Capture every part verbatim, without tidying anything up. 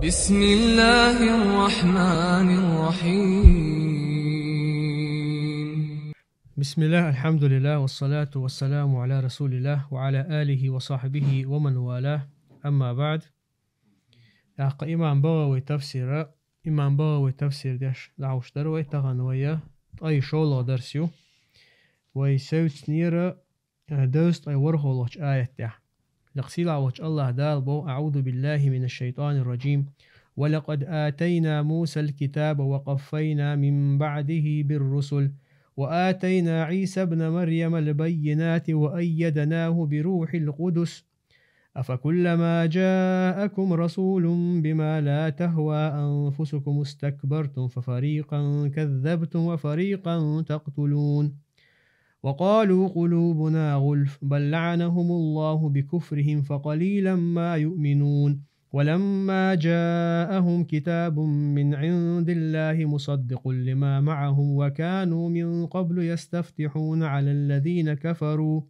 بسم الله الرحمن الرحيم. بسم الله، الحمد لله، والصلاة والسلام على رسول الله وعلى آله وصحبه ومن والاه. أما بعد. ТӀаккха имам БагӀавий тафсира, имам БагӀавий тафсир деш дӀахьош дар вай тахан вайна, ткъе шоллагӀа дарс ю. Вай севцнера, э, дезткъе ворхӀалгӀача аят тӀехь. Лекха сийлахь волчу АллахӀа Дала боху: أعوذ بالله من الشيطان الرجيم. ولقد آتينا موسى الكتاب وقفينا من بعده بالرسل وآتينا عيسى ابن مريم البينات وأيدناه بروح القدس. أفكلما جاءكم رسول بما لا تهوى أنفسكم استكبرتم ففريقا كذبتم وفريقا تقتلون. وقالوا قلوبنا غلف بل لعنهم الله بكفرهم فقليلا ما يؤمنون. ولما جاءهم كتاب من عند الله مصدق لما معهم وكانوا من قبل يستفتحون على الذين كفروا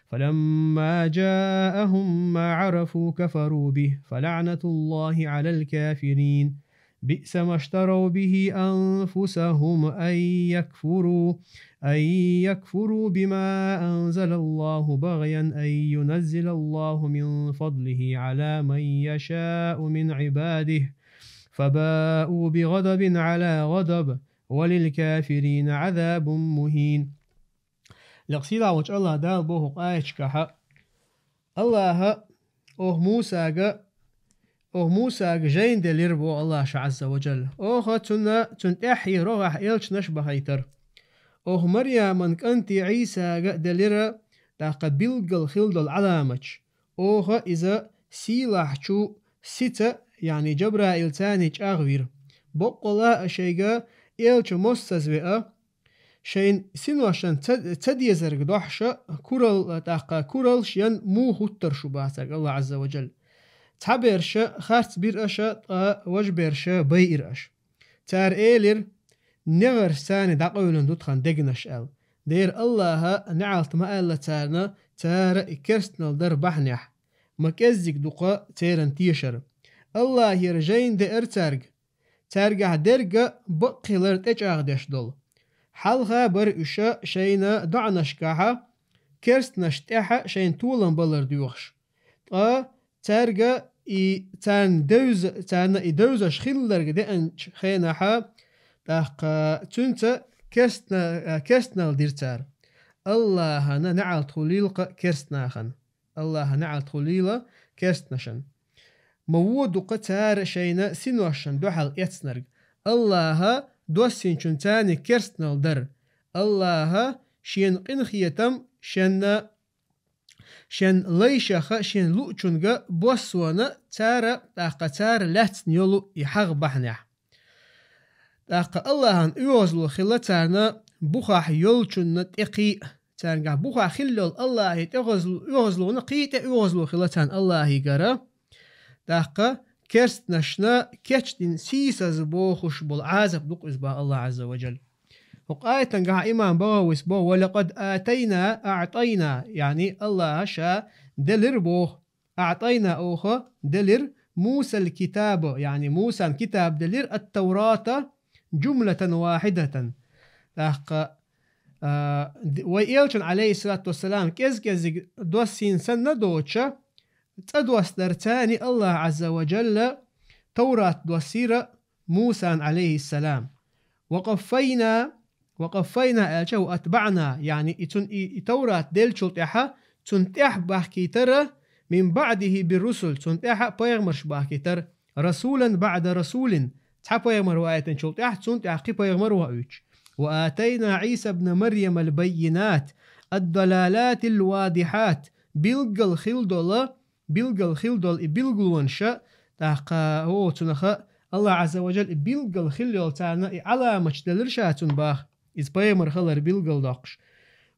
فلما جاءهم ما عرفوا كفروا به فلعنة الله على الكافرين. بئس ما اشتروا به أنفسهم أن يكفروا، أن يكفروا بما أنزل الله بغيا أن ينزل الله من فضله على من يشاء من عباده، فباءوا بغضب على غضب، وللكافرين عذاب مهين. Лекха сийлахь волчу АллахӀа Дала боху аяташкахь: АллахӀа оха Мусага, оха Мусага жайна делира боху АллахӀа ша Ӏазза ва Джалла. Оха цунна, цунна тӀаьхье рогӀехь элчанаш бахийтара. Оха Марьяман кӀанте Ӏийсага делира тӀаккха билггал хила долу Ӏаламаташ. Оха иза сийлахьчу сица, яъни Джабраил царний чӀагӀвира. Боккъала а шайга элча моссаза веа, шайн синошна ца, ца дезарг дохьуша, курал, тӀаккха куралш ян муха хӀуттар шу бацарг АллахӀа Ӏазза ва Джалла. Цхьаберша харц бира аша, ткъа важберша байира аша. Цара элира, негӀарш царна дӀакъевлина ду тхан дегнаш аьлла. Дера АллахӀа неӀалт ма аьлла царна, цара и керстанал дар бахьанехь. Ма кӀеззиг ду-кха церан тешар. АллахӀера жайна деара цаьрга. Цаьргахь дерга бакъ хилар тӀечӀагӀдеш долу. Хьалха бара уьш шайна доӀанашкахьа, керстанаш тӀехьа шайна толам балар доьхуш. Ткъа цаьрга и царна девза, царна и девзаш хилларг деанчу хенахьа, тӀаккха цуьнца керстна-, керстанал дира цара. АллахӀана неӀалт хуьлийла-кха керстанахана. АллахӀа неӀалт хуьлийла керстанашан. Ма вон ду-кха цара шайна синошна дуьхьал эцнарг. АллахӀа доссинчун царниг керстанал дара. АллахӀа шена къинхетам, шенна, шен лайшаха, шен луучунга боссона цара, тӀаккха цара лаьцна йолу и хьагӀ бахьанехь. ТӀаккха АллахӀан оьгӀазло хила царна бухахь йолчунна тӀе кхий а. Цаьргахь бухахь хилла йолу АллахӀе тӀе оьгӀазло, оьгӀазлона кхий тӀе оьгӀазло хила царна АллахӀигара. ТӀаккха керстанашна кечдина сийсаза бохуш болу Ӏазап ду-кх иза баха АллахӀа Ӏазза ва Джалла. ХӀокху аятангахь имам БагӀавис боху: «Ва лакъад атайна, аътайна», яъни АллахӀа ша делира боху. «АътӀайна» оха делира Мусал китаба, яъни Мусан китаб делира, ат-Таврата, жумлатан вахидатан. ТӀаккха, а, д-, вай элчан, алейхиссалату вассалам, кӀез-кӀезиг доссийна санна доцуша, цӀа доссадар царна АллахӀа Ӏазза ва Джалла Таврат доссийра Мусан, алейхиссалам. «Ва къаффайна», «ва къаффайна» аьлча, «ва атбаъна», яъни и цун и, и Таврат деллачул тӀаьхьа, цун тӀаьхьа бахкийтара, «мин баъдихи бир-русул», цун тӀаьхьа пайхамарш бахкийтара, «расулан баъда расулин», цхьа пайхамар ваийтинчул тӀаьхьа, цун тӀаьхьа кхин пайхамар ваийтуш. «Ва атайна Ӏийса бна Марьямал баййинат, ад-далалатил вадихьат», билггал хила дола, билггал хила долу и билгалонаша, тӀаккха, о, цунаха АллахӀа Ӏазза ва Джалла и билггал хила йолу царна и Ӏаламаташ делира ша цунна баха, иза пайхамар хилар билггал доккхуш.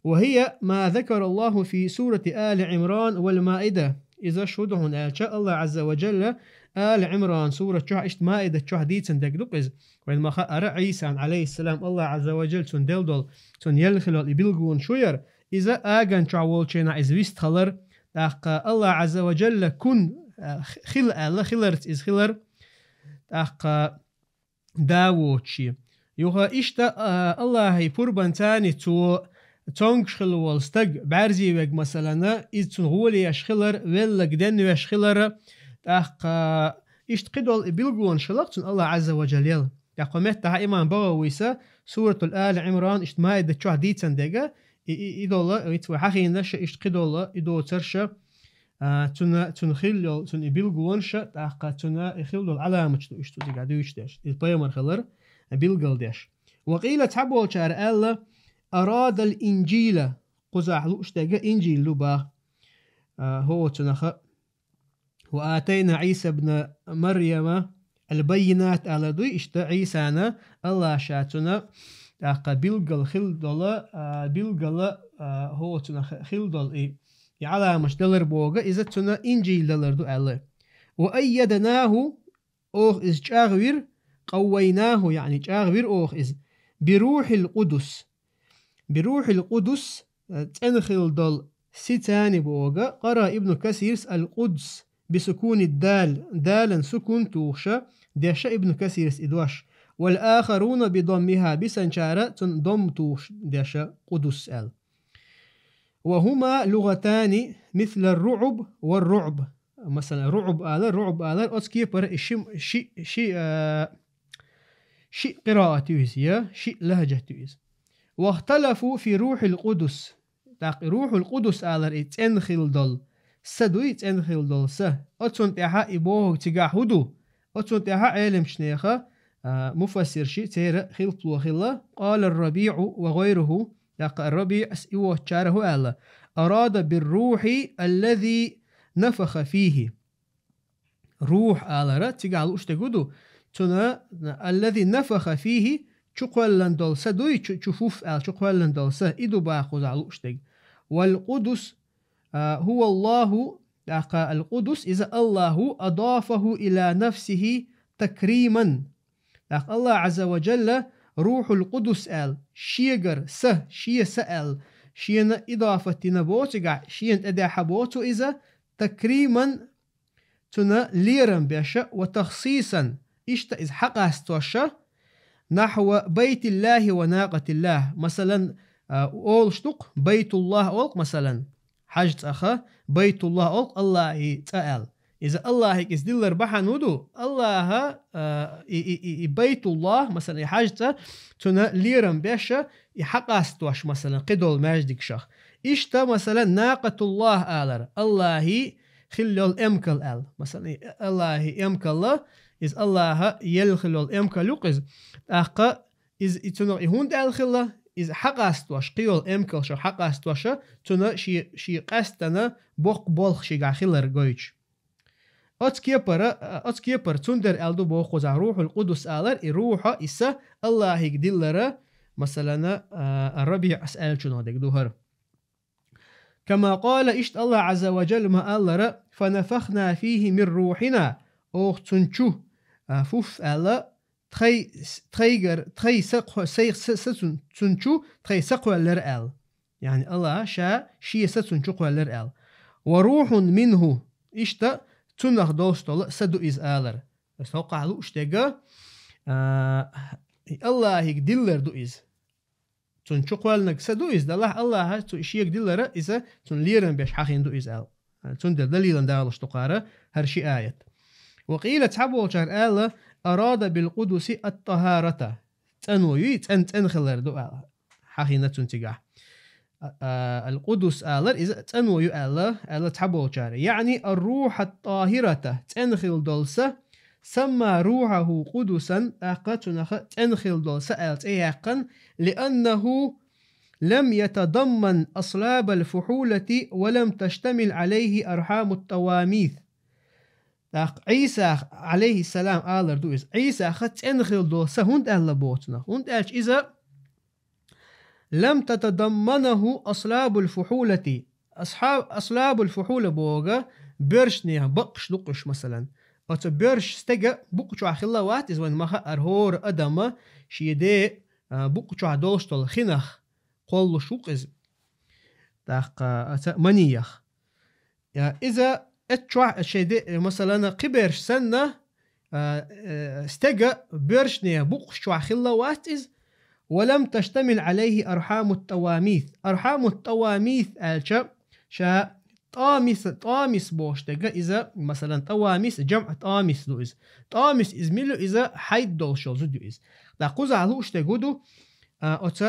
«Ва хия ма закара Аллаху фи сурати Али Ӏимран вал Маида». Иза шу ду хьуна аьлча, АллахӀа Ӏазза ва Джалла Али Ӏимран сурат чохь, иштта Маидат чохь дийцина дерг ду-кх иза. Вайн ма хаара, Ӏийсан, алейхиссалам, АллахӀа Ӏазза ва Джалла цунна делла долу, цунна елла хила йолу и билгалонаш ю яра, иза аган чохь волчу хенахь иза вистхилар, тӀаккха АллахӀа Ӏазза ва Джалла кун, а, х-, хила аьлла, хиларца иза хилар, тӀаккха да воцуш. Юха иштта, а, Аллахьий пурбанца цо цомгуш хилла волу стаг бӀаьрзе верг, масалана, иза цунна гӀоле еш хилар, велларг денвеш хилар, тӀаккха иштта кхидолу и билгалонаш хиларх цунна Аллахь Ӏазза ва Джалла елла. ТӀаккха меттахьа имам БагӀавис Суратул Али Ӏимран иштта Маида чохь дийцан дега, и, и, и дола, ица вай хьахийнарш, иштта кхидолу, и доцарш, а, цуьнан, цуьнан хилла йолу, цуьнан и билгалонаш, тӀаккха цуьнан и хилла долу Ӏаламаташ ду иштта цигахь дуьйцуш дерш. Иза пайхамар хилар билгалдеш. Ва къийла, цхьаболчара аьлла, арадал инжила, кхузахь лууш дерг инжил ду баха. А, хӀо цунах, ва атайна Ӏийса бна Марьяма аль-баййинат ала дуй, иштта Ӏийсана Аллаша цуьнан тӀаккха билггал хилла дола, а, билггала, а, хӀо цунах хилла дола и, и Ӏаламаташ далар боху, иза цуьнан инжил далар ду аьлла. Ва айяднаху, оха иза чӀагӀвира, къаввайнаху, яъни чӀагӀвира оха иза, би рухьил къудус. Би рухьил къудус, э, цӀена хилла долу сицани боху, къара Ибну Касирс аль-Къудс би сукуни дал, далан сукун тухуша, деша Ибну Касирс и дош. Вал ахаруна би доммиха, бисанчара цунна домма тухуш деша къудус аьлла. Ва хӀума лугӀатани мисла руӀуб ва руӀб. Масала, руӀуб алар, руӀуб алар, оцу кепара и ши, ши, ши, а, ши къираат ю иза, я ши лахӀжат ю иза. Вахталафу фи рухьил къудус. ТӀаккха и рухьул къудус алар и цӀена хилла долу са дуй, цӀена хилла долу са. Оцунна тӀаьхьа и бохург цигахь хӀун ду? Оцунна тӀаьхьа Ӏеламчу неха, а, муфассирши церан хилпало хилла, къала ар-РабиӀу ва гӀайруху, тӀаккха ар-РабиӀас и воцучара хӀун аьлла? Арада бир-рухьи аллази нафаха фихи. Рухь алара, цигахь лууш дерг хӀун ду? Цуьнан, аллази нафаха фихи, чукхоьллина долу са дуй, чу, чу фуф аьлла, чукхоьллина долу са, и ду баха кхузахь лууш дерг. Вал къудус, а, хӀува Аллаху, тӀаккха аль-къудус, иза Аллаху, адафаху ила нафсихи такриман. ТӀаккха Аллах Ӏазза ва Джалла рухьул къудус аьлла, шегара са, шен са аьлла, шена идафат дина боху цигахь, шена тӀедехьа боху цо иза, такриман, цуьнан лерам беша, ва тахсисан, иштта иза хьакъастоша, нахьва байтиллахи ва накъатиллах. Масалан, а, олуш ду-кх, Байтуллах олу-кх, масалан, хьаьжцӀаха, Байтуллах олу-кх Аллахьий цӀа аьлла. Иза Аллахьига иза диллар бахьана хӀун ду? Аллаха, а, и, и, и, и Байтуллах, масалан, и хьаьжцӀа, цуьнан лерам беша, и хьакъастош, масалан, кхидолу маьждигашах. Иштта, масалан, накъатуллах алар, Аллахьий хилла йолу эмкал аьлла. Масалан, и Аллахьий эмкалла, иза Аллаха елла хилла йолу эмкал ю-кх иза. ТӀаккха иза и цунах и хӀунда аьлла хилла, иза хьакъастош, кхийолу эмкалша хьакъастоша, цуьнан шен, шен къаьстана боккха болх шигахь хилар гойтуш. Оцу кепара, оцу кепара цундела аьлла ду боху кхузахь рухьул къудус алар, и рухьа, и са Аллахьига диллара, масалана, а, ар-РабиӀас аьллачунах дерг ду хӀара. Кама къала, иштта Аллах Ӏазза ва Джалла ма-аллара, фа нафахна фихи мир рухьина, оха цунна чу, а, фуф аьлла, тхай, тхайгар, тхай са кхо-, сай, са, са цун-, цунна чу тхай са кхоьллира аьлла. Яъни Аллаха ша шен са цунна чу кхоьллира аьлла. Ва рухьун минху, иштта цунах долуш долу са ду иза алар. Ас хӀокхахь лууш дерг, а, Аллахьига диллар ду иза. Цунна чу кхоьллинарг са ду иза, делахь Аллаха цу шега диллара иза, цунна лерам беш хьахийна ду иза аьлла. Цундела далилан далуш ду кхара хӀара ши аят. Ва къийла, цхьаболчара аьлла, арада бил къудуси ат-тахарата. ЦӀано ю, цӀен-, цӀена хилар ду аьлла. Хьахийна цунна цигахь. А, а, аль-къудус алар, иза цӀано ю аьлла, аьлла цхьаболчара. Яъни ар-рухьат-тахирата, цӀена хилла долу са, самма рухьаху къудусан, тӀаккха цунах цӀена хилла долу са аьлла цӀе яьккхина, лианнаху лам ятадамман аслабал фухьулати ва лам таштамил Ӏалайхи архьамут тавамис. ТӀаккха Ӏийса, Ӏалайхиссалам, алар ду иза. Ӏийсах цӀена хилла долу са хӀунда аьлла боху цунах? ХӀунда аьлча иза лам татадамманаху аслабул фухьулати. Асхьаб-, аслабул фухьула боху, боьршнехан бакъаш ду-кх уьш, масалан. Оцу боьрша стеган букъа чохь хилла вац иза, вайн ма-хаъара, хӀора адама шен ден, а, букъа чохь долуш долу хинах кхоллуш ву-кх иза. ТӀаккха оцу маниях. Я, иза эццу чохь шайн де-, масалана, кхиберш санна, а, э, стеган боьршанех букъаш чохь хилла вац иза. «ولم تشتمل عليه أرحام التواميث». «أرحام التواميث» аьлча, ша тӀамис, тӀамис бохуш дерг иза, масалан, тӀавамис, жамӀ тӀамис ду иза. ТӀамис иза мила ю иза, хьайд долуш йолу зуда ю иза. ТӀаккха кхузахь лууш дерг хӀун ду, а, оцу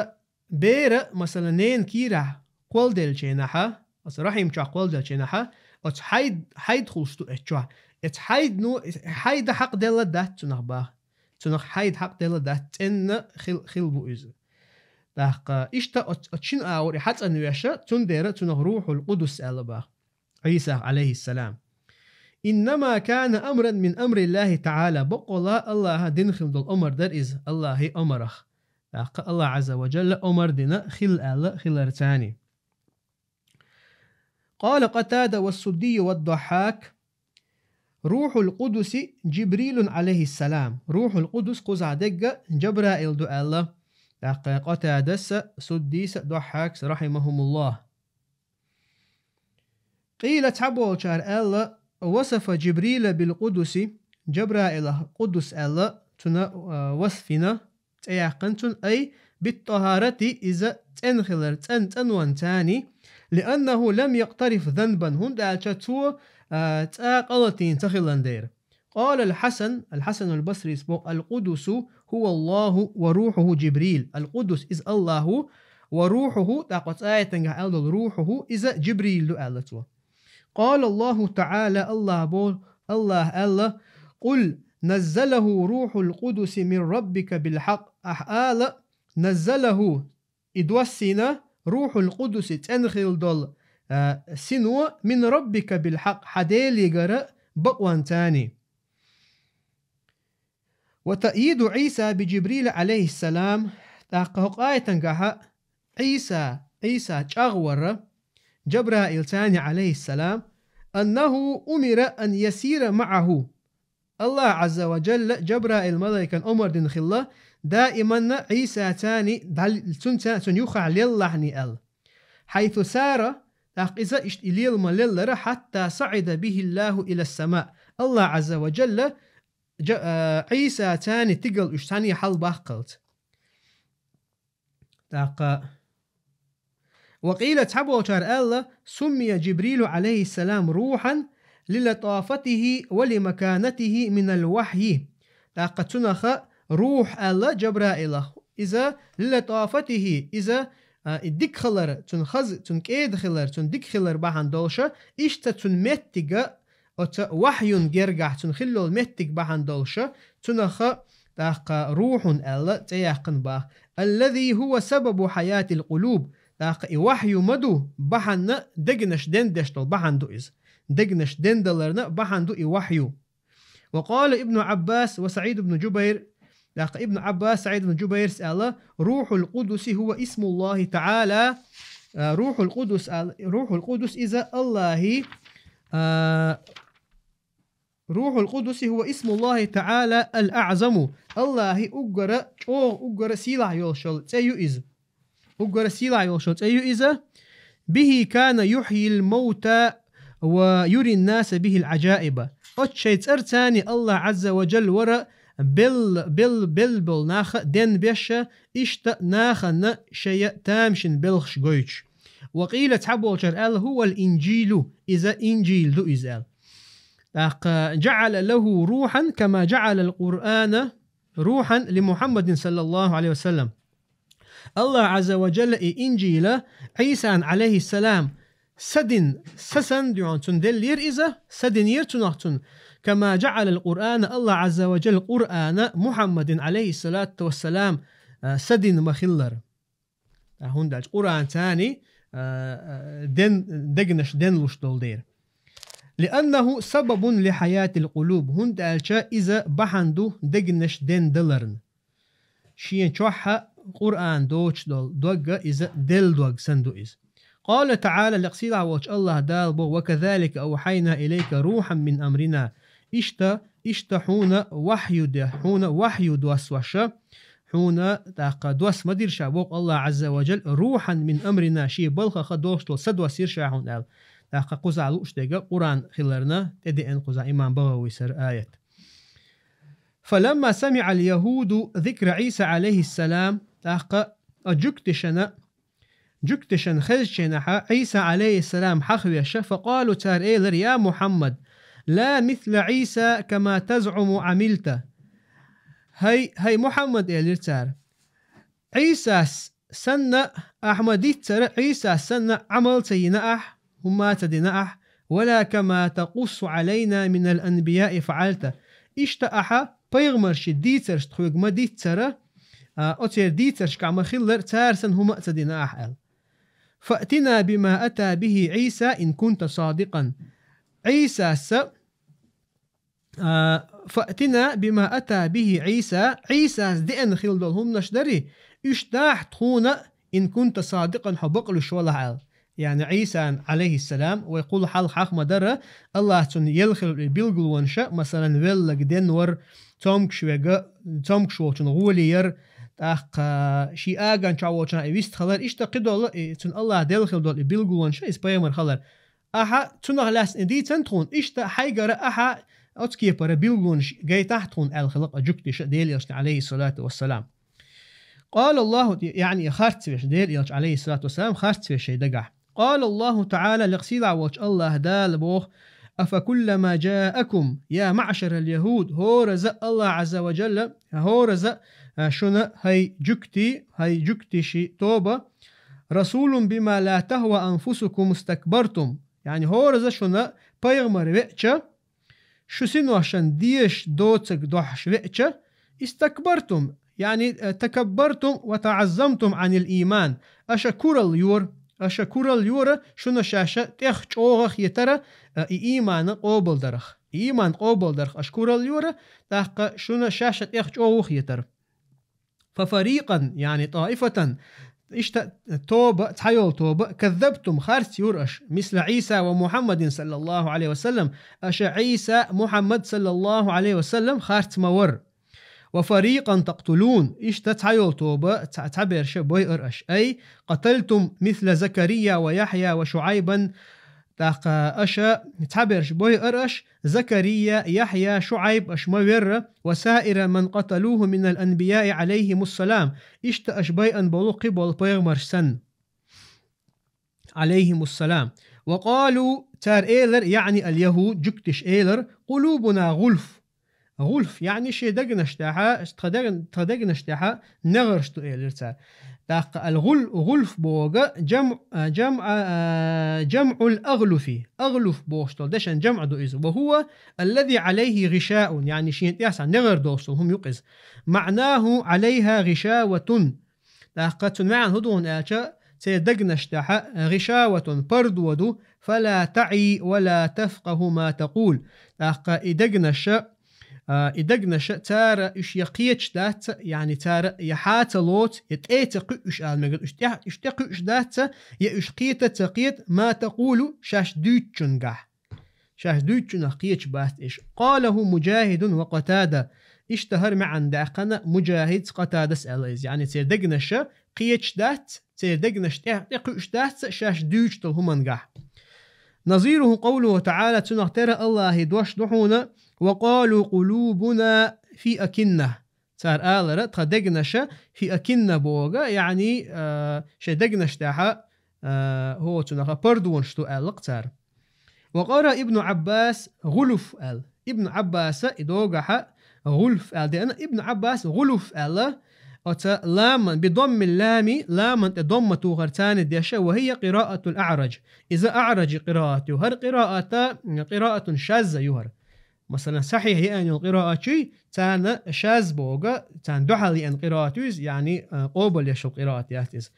бера, масалан, ненан кийрахь кхолладеллачу хенахь, оцу рахьим чохь кхолладеллачу хенахь, оцу хьайд, хьайд хуьлуш ду оцу чохь. Оцу хьайдано, хьайда хьакъ делла дац цунах баха. Цунах хьайд хьакъ делла дац, цӀена хил-, хилла бу иза. ТӀаккха иштта оц-, оцу шина агӀор и хьацӀанвеш, цундела цунах Рухьул Къудус аьлла баха, Ӏийсах, Ӏалайхиссалам. «إنما كان أمرا من أمر الله تعالى». Баккъалла Аллаха дина хилла долу омар дара иза, Аллахий омарах. ТӀаккха Аллах Ӏазза ва Джалла омар дина хилла аьлла хиларца. قال قتادة والسدي والضحاك: «روح القدس جبريل عليه السلام». Рухьул Къудус кхузахь дерг Джабраил ду аьлла. ТӀаккха Къатадас а, Суддис а, Дохьхьакс, рахьимахумуллах. قيل, цхьаболчара аьлла: «وصف جبريل بالقدس», Джабраилах Къудус аьлла, цуьнан, а, васф йина, цӀе яьккхина цуьнан, ай, «بالطهارة», иза цӀена хилар, цӀан-, цӀанонца, «لأنه لم يقترف ذنبا», хӀунда аьлча цо, а, цкъа гӀалатийна ца хилла дера. قال الحسن, Аль-Хьасанул Басрис боху: «القدس هو الله وروحه جبريل». Аль-Къудус иза Аллах ву, «وروحه», тӀаккха оцу аятангахь аьлла долу «روحه», иза Джибрил ду аьлла цо. قال الله تعالى, Аллах бо-, Аллах аьлла: «قل نزله روح القدس من ربك بالحق». Ахь ала: «نزله», и доссийна, «روح القدس», цӀена хилла долу, а, сино, «من ربك بالحق», хьан Делигара бакъонца. «وتأييد عيسى بجبريل عليه السلام», тӀаккха хӀокху аятангахьа Ӏийса, Ӏийса чӀагӀвар Джабраилца, Ӏалайхиссалам, «أنه أمر أن يسير معه». Аллах Ӏазза ва Джалла Джабраил малайкан омар дина хилла, даиманна Ӏийсаца дӀал-, цунца, цунна юххехь леллахьний аьлла. «حيث سار», тӀаккха иза иштта и лелам леллара, «حتى صعد به الله إلى السماء». Аллах Ӏазза ва Джалла Джа-, а, Ӏийсаца тигала уьш цхьаьний хьалабаккхалц. ТӀаккха, «وقيل», цхьаболчара аьлла: «سمي جبريل عليه السلام روحا للطافته ولمكانته من الوحي». ТӀаккха цунах Рухь аьлла Джабраилах. Иза «للطافته», иза, а, и дика хилар, цуьнан хаза, цуьнан кӀеда хилар, цуьнан дика хилар бахьана долуша, иштта цуьнан меттига оцу вахьйун гергахь цуьнан хилла йолу меттиг бахьана долуша, цунах тӀаккха Рухьун аьлла цӀе яьккхина баха. «الذي هو سبب حياة القلوب». ТӀаккха и вахью ма ду бахьана дегнаш дендеш долу, бахьана ду иза. Дегнаш дендаларна бахьана ду и вахью. «وقال ابن عباس وسعيد بن جبير». ТӀаккха Ибн Ӏаббас, СаӀид ибн Джубайрс аьлла: «روح القدس هو اسم الله تعالى». А, Рухьул Къудус аьлла, Рухьул Къудус иза Аллахий, а, «روح القدس هو اسم الله تعالى الأعظم». Аллахий уггара чӀогӀа, уггара сийлахь йолуш йолу цӀе ю иза. Уггара сийлахь йолуш йолу цӀе ю иза. «به كان يحيي الموتى ويري الناس به العجائب». Оцу шайн цӀарца Аллах Ӏазза ва Джалла вара белла, белла, белла болу нах денбеш, иштта нахана шайн тамашийна белхаш гойтуш. «وقيل», цхьаболчара аьлла: «هو الإنجيل», иза Инжил ду иза аьлла. ТӀаккха: «جعل له روحا كما جعل القرآن روحا لمحمد صلى الله عليه وسلم». Аллах Ӏазза ва Джалла и Инжила Ӏийсан, Ӏалайхиссалам, са дина, са санна дуьхьал цунна деллера иза, са динера цунах цунна. «كما جعل القرآن», Аллах Ӏазза ва Джалла Къуръана Мухьаммадин, Ӏалайхиссалату вассалам, а, са дина ма-хиллара. А, хӀунда аьлча Къуръанца, а, а, ден-, дегнаш денлуш долу дера. «لأنه سبب لحياة القلوب», хӀунда аьлча иза бахьана ду дегнаш дендаларна. Шен чохь Къуръан доцуш долу догга иза делла дог санна ду иза. «قال تعالى», лекха сийлахь волчу Аллах Дала боху: «وكذلك أوحينا إليك روحا من أمرنا». Иштта, иштта хьуна вахью де, хьуна вахью доссоша, хьуна тӀаккха досса ма дира ша, боху Аллах Ӏазза ва Джалла, «روحا من أمرنا», шен балхах доцуш долу са доссийра ша хьуна аьлла. ТӀаккха кхузахь лууш дерг Къуръан хиларна тӀедеана кхузахь имам БагӀавис хӀара аят. فلما سمع اليهود ذكر عيسى عليه السلام, тӀаккха а жугтишна, жугтишна хезача хана Ӏийса, Ӏалайхиссалам, хьахавеш, فقالوا, цар элира: يا محمد، لا مثل عيسى كما تزعم عملت. ХӀай, хӀай Мухьаммад, элира цар, Ӏийсас санна ахьа ма дийццара, Ӏийсас санна Ӏамал ца йина ахьа, хӀума ца дина ахьа, ولا كما تقص علينا من الأنبياء فعلت. Иштта ахьа пайхамарши дийцарш тхоьга ма дийццара, а, оцеран дийцаршкахь ма хиллара, цара санна хӀума а ца дина ахьа, аьлла. فأتنا بما أتى به عيسى إن كنت صادقا. Ӏийсас а, فأتنا بما أتى به عيسى, Ӏийсас деана хилла долу хӀуманаш дарий, уьш дахьа тхуна, إن كنت صادقا, хьо бакълуьйш валахь, аьлла. Яъни Ӏийсан, Ӏалайхиссалам, вай кхул хьалха хьаха ма дара, Аллаха цунна елла хилла билгалонаш, масалан, велларг денвар, цомгуш верг, цомгуш волчун гӀоли яр, тӀаккха шен аган чохь волчунна и вистхилар, иштта кхидолу, и цунна Аллаха делла хилла долу и билгалонаш, иза пайхамар хилар. Ахьа цунах лаьцна и дийцина тхуна, иштта хьайгара ахьа оцу кепара билгалонаш гайтахь тхуна, аьлла хилла-кх а жугтиша Делан Элчане, Ӏалайхиссалату вассалам. قال الله, яъни харцвеш, Делан Элча, Ӏалайхиссалату вассалам, харцвеш шайн дагахь. قال الله تعالى, лекха сийлахь волчу Аллаха Дала боху: أفكلما جاءكم يا معشر اليهود, хӀораза Аллах Ӏазза ва Джалла, хӀораза, а, шуна, хӀай жугтий, хӀай жугтиши тоба, رسول بما لا تهوى أنفسكم استكبرتم, яъни хӀораза шуна пайхамар веача, шу синошна дезаш доцург дохьуш веача, استكبرتم, яъни, э, تكبرتم وتعظمتم عن الإيمان, аша куралла йора, аша куралла йора шуна шаьш тӀех чӀогӀа хетара, э, и ийман къобалдарх. И ийман къобалдарх аша куралла йора, тӀаккха шуна шаьш тӀех чӀогӀа хетара. ففريقا, яъни طائفة, иштта тоба, цхьайолу тоба, كذبتم, харц йора аша, مثل عيسى ومحمد صلى الله عليه وسلم, аша Ӏийса, Мухьаммад, саллаллаху Ӏалайхи ва саллам, харц ма вара. وفريقا تقتلون, иштта цхьайолу тоба, цхьа-, цхьаберш бойура аша. أي قتلتم مثل زكريا ويحيى وشعيبا, тӀаккха аша цхьаберш бойура аша, Закария, Яхьъя, Шуайб аша ма верра, وسائر من قتلوه من الأنبياء عليهم السلام, иштта аша байъина болу кхин болу пайхамарш санна, Ӏалайхимуссалам. وقالوا, цара элира, яъни اليهود, жугтиша элира: قلوبنا غلف. ГӀулф, яъни шен дегнаш тӀехь, тхан дегн-, тхан дегнаш тӀехь негӀарш ду, элира цара. ТӀаккха الغل-, غلف боху жам-, а, жам-, а, а, جمع الأغلف. أغلف бохуш долу дешан жамӀ ду иза. وهو الذي عليه غشاء, яъни шен тӀехь цхьа негӀар долуш долу хӀума ю-кх иза. معناه عليها غشاوة. ТӀаккха цуьнан маьӀна хӀун ду хьуна аьлча, церан дегнаш тӀехь غشاوة, пардо ду, فلا تعي ولا تفقه ما تقول. ТӀаккха и дегнаш, а, и дегнаш цара уьш я кхеташ дац, яъни цара я хьа ца лоцу, я тӀе ца кхуьу уьш ала мегар, уьш тӀе-, уьш тӀе кхуьуш дац, я уьш кхета ца кхета, ما تقول, шаьш дуьйцучуьнгахь. Шаьш дуьйцучунах кхеташ бац уьш. قاله مجاهد وقتادة. Иштта хӀара маьӀна даьккхина Мужахидс, Къатадас аьлла иза. Яъни церан дегнаш кхеташ дац, церан дегнаш тӀе-, тӀе кхуьуш дац, шаьш дуьйцуш долу хӀумангахь. نظيره قوله تعالى, цунах тера Аллахьан дош ду хьуна: وقالوا قلوبنا في أكنة. Цара алара, тхан дегнаш في أكنة боху, яъни, а, шайн дегнаш тӀехь, а, хӀоцунах пардонаш ду аьлла-кх цара. وقرأ ابن عباس غلف аьлла. Ибн Ӏаббаса и догахь гӀулф аьлла деана. Ибн Ӏаббас гӀулуф аьлла, оцу ламан, بضم اللام, ламан тӀе домма тухар царна деш, وهي قراءة الأعرج. Иза АӀражи къираат ю. ХӀара къираата, قراءة شاذة ю хӀара. Масалан, сахьихь еана йолу къираат чуй, царна шаз боху, царна дуьхьал еана къираат ю иза, яъни, а, къобал еш йолу къираат яц иза.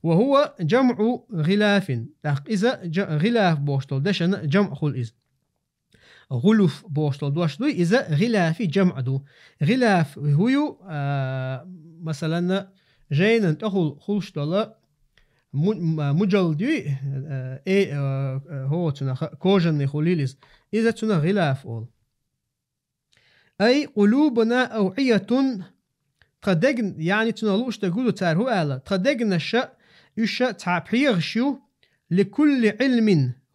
وهو جمع غلاف. ТӀаккха иза жа-, гӀилаф бохуш долу дешан жамӀ хуьлу иза. ГӀулуф бохуш долу дош дуй, иза гӀилафи жамӀ ду. ГӀилаф хӀун ю, а, масалан, жайнан тӀехула хуьлуш долу му-, м-, мужалд юй, э, э, э, хӀоцунах кожаный хуьлийла иза. Иза цунах гӀилаф олу. أي قلوبنا أوعية, тхан дегн-, яъни цунах лууш дерг хӀун ду цара хӀун аьлла? Тхан дегнаш, уьш цхьа пхьегӀаш ю, لكل علم,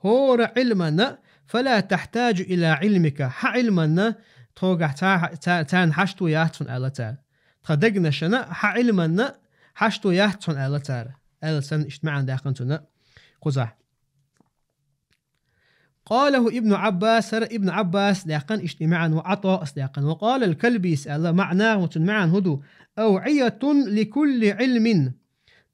хӀора Ӏилманна, فلا تحتاج إلى علمك, хьан Ӏилманна тхогахь ца-, ца-, царна хьашто яц хьуна аьлла цара. Тхан дегнашна, хьан Ӏилманна хьашто яц хьуна аьлла цара. Аьлла санна иштта маьӀна даьккхина цунна кхузахь. قاله ابن عباس, хӀара Ибн Ӏаббаса даьккхина иштта и маьӀна, وعطاء а даьккхина. وقال الكلبي аьлла, معناه, цун маьӀна хӀун ду: أوعية لكل علم.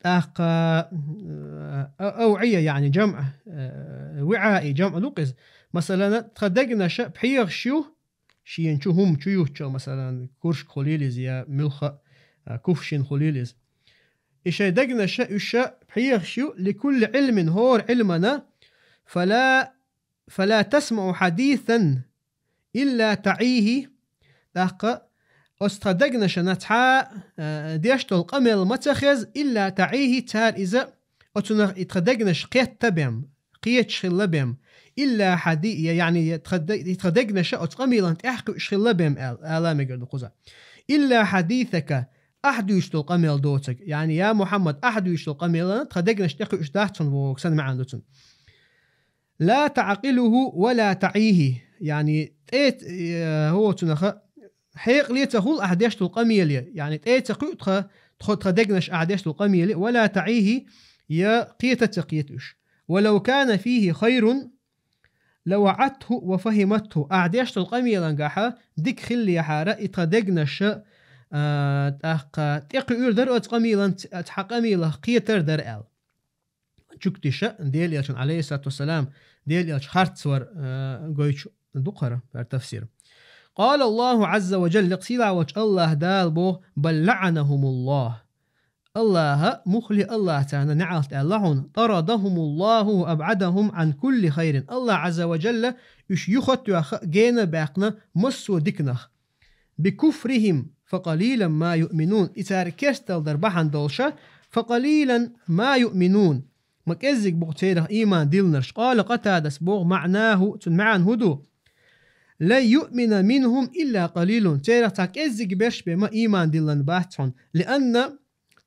ТӀаккха, э, أوعية, яъни جمع, э, وعاء جمع ду-кх иза. Масала, тхан дегнаш пхьегӀаш ю, шена чу хӀума чу юттача, масала, куршк хуьлийла иза, я муьлхха а, э, кувшин хуьлийла иза. И шайн дегнаш, уьш пхьегӀаш ю, لكل علم, хӀора Ӏилмана, فلا, فلا تسمع حديثا إلا تعيه. ТӀаккха оцу тхан дегнашна цхьа, э, деш долу къамел ма ца хеза, إلا تعيه, цара иза, оцунах и тхан дегнаш кхетта бен, кхеташ хилла бен. إلا حدي-, я, яъни, я тхан де-, и тхан дегнаш оцу къамелан тӀаьхьакхуьуш хилла бен аьл-, ала мегар ду кхуза. إلا حديثك, ахь дуьйцуш долу къамел доцург. Яъни, я Мухьаммад, ахь дуьйцуш долу къамелана тхан дегнаш тӀекхуьуш дац хьуна вогӀу, сан маьӀна ду цуьнан. لا تعقله ولا تعيه. Яъни, тӀе, э, хӀоцунаха, хьекъале ца хуьлу ахь деш долу къамеле. Яъни, тӀе ца кхуьу тхан, тхо-, тхан дегнаш ахь деш долу къамеле. ولا تعيه, я кхета ца кхета уьш. ولو كان فيه خير لوعته وفهمته. Ахь деш долу къамелангахьа дика хиллехьара, и тхан дегнаш, а, тӀаккха тӀекхуьур дара оцу къамелан, ц-, цхьа къамелах кхетар дара аьлла. Жуьгтиша, Делан Элчан, عليه الصلاة والسلام, Делан Элча харцвар, а, гойтуш ду-кх хӀара, хӀара тафсир. قال الله عز وجل, сийлахь волчу АллахӀ Дала боху: بل لعنهم الله. АллахӀа, муххале АллахӀа царна неӀалт аьлла хьуна: طردهم الله وأبعدهم عن كل خير. АллахӀ Ӏазза ва Джалла уьш юха а тоьхна, гена а баьккхина массо а диканах. بكفرهم فقليلا ما يؤمنون. И цара керсталла дар бахьана долуша, فقليلا ما يؤمنون. Ма кӀеззиг бу церах ийман диллинарш. قال قتادة, боху, معناه, цуьнан маьӀна хӀун ду: لن يؤمن منهم إلا قليل. Церах цхьа кӀеззиг берш бен ма ийман диллина бац хьуна. لأن,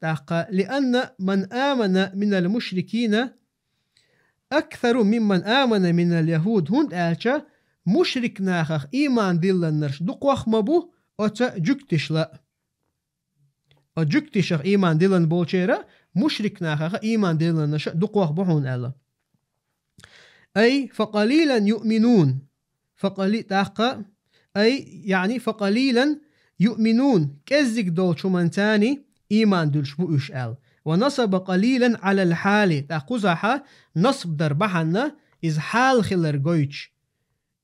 тӀаккха, لأن من آمن من المشركين أكثر ممن آمن من اليهود. ХӀунда аьлча мушрик нахах ийман диллинарш дукхох ма бу оцу жуьгтишла. Оцу жуьгтишах ийман диллина болчеран мушрик нахаха ийман диллинарш дукхох бу хьуна аьлла. أي فقليلا يؤمنون. Факъали-, тӀаккха, أي, яъни, فقليلا يؤمنون, кӀеззиг долчу хӀуманца ийман дуьлуш бу уьш аьлла. ونصب قليلا على الحال, тӀаккха кхузахьа насб дар бахьана, иза хьал хилар гойтуш.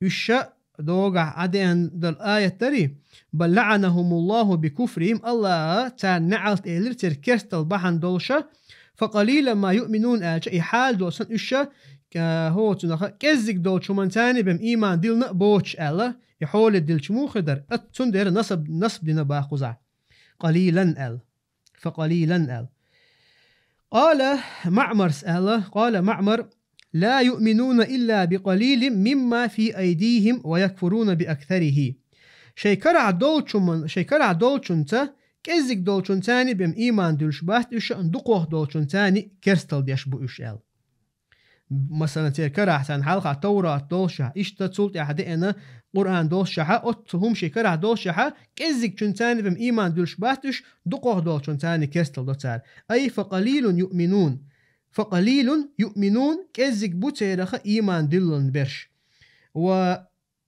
Уьш ша догахь Ӏадеана долу аят дарий: بل لعنهم الله بكفرهم, АллахӀа царна неӀалт элира церан керсталла бахьана долуша, فقليلا ما يؤمنون аьлча, и хьал доцун уьш ша, а, хӀоцунаха кӀеззиг долчу хӀуманца бен ийман диллина а боцуш аьлла, и хьоле диллича муха хир дара? Ат цундела насаб, насаб дина боху кхузахь. قليلا аьлла. فقليلا аьлла. قال معمر аьлла, قال معمر: لا يؤمنون إلا بقليل مما في أيديهم ويكفرون بأكثره. Шайн карахь долчун-, шайн карахь долчунца, кӀеззиг долчунца бен ийман дуьлуш бац уьш, дукхох долчунца керсталла деш бу уьш аьлла. Масалан, церан карахь царна хьалха Таврат долушехь, иштта цул тӀаьхьа деана Къуръан долушехь, оццу хӀума шайн карахь долушехь, кӀеззигчунца бен ийман дуьлуш бац уьш, дукхох долчунца керсталла до цара. أي فقليل يؤمنون. فقليل يؤمنون, кӀеззиг бу церах ийман диллина берш. و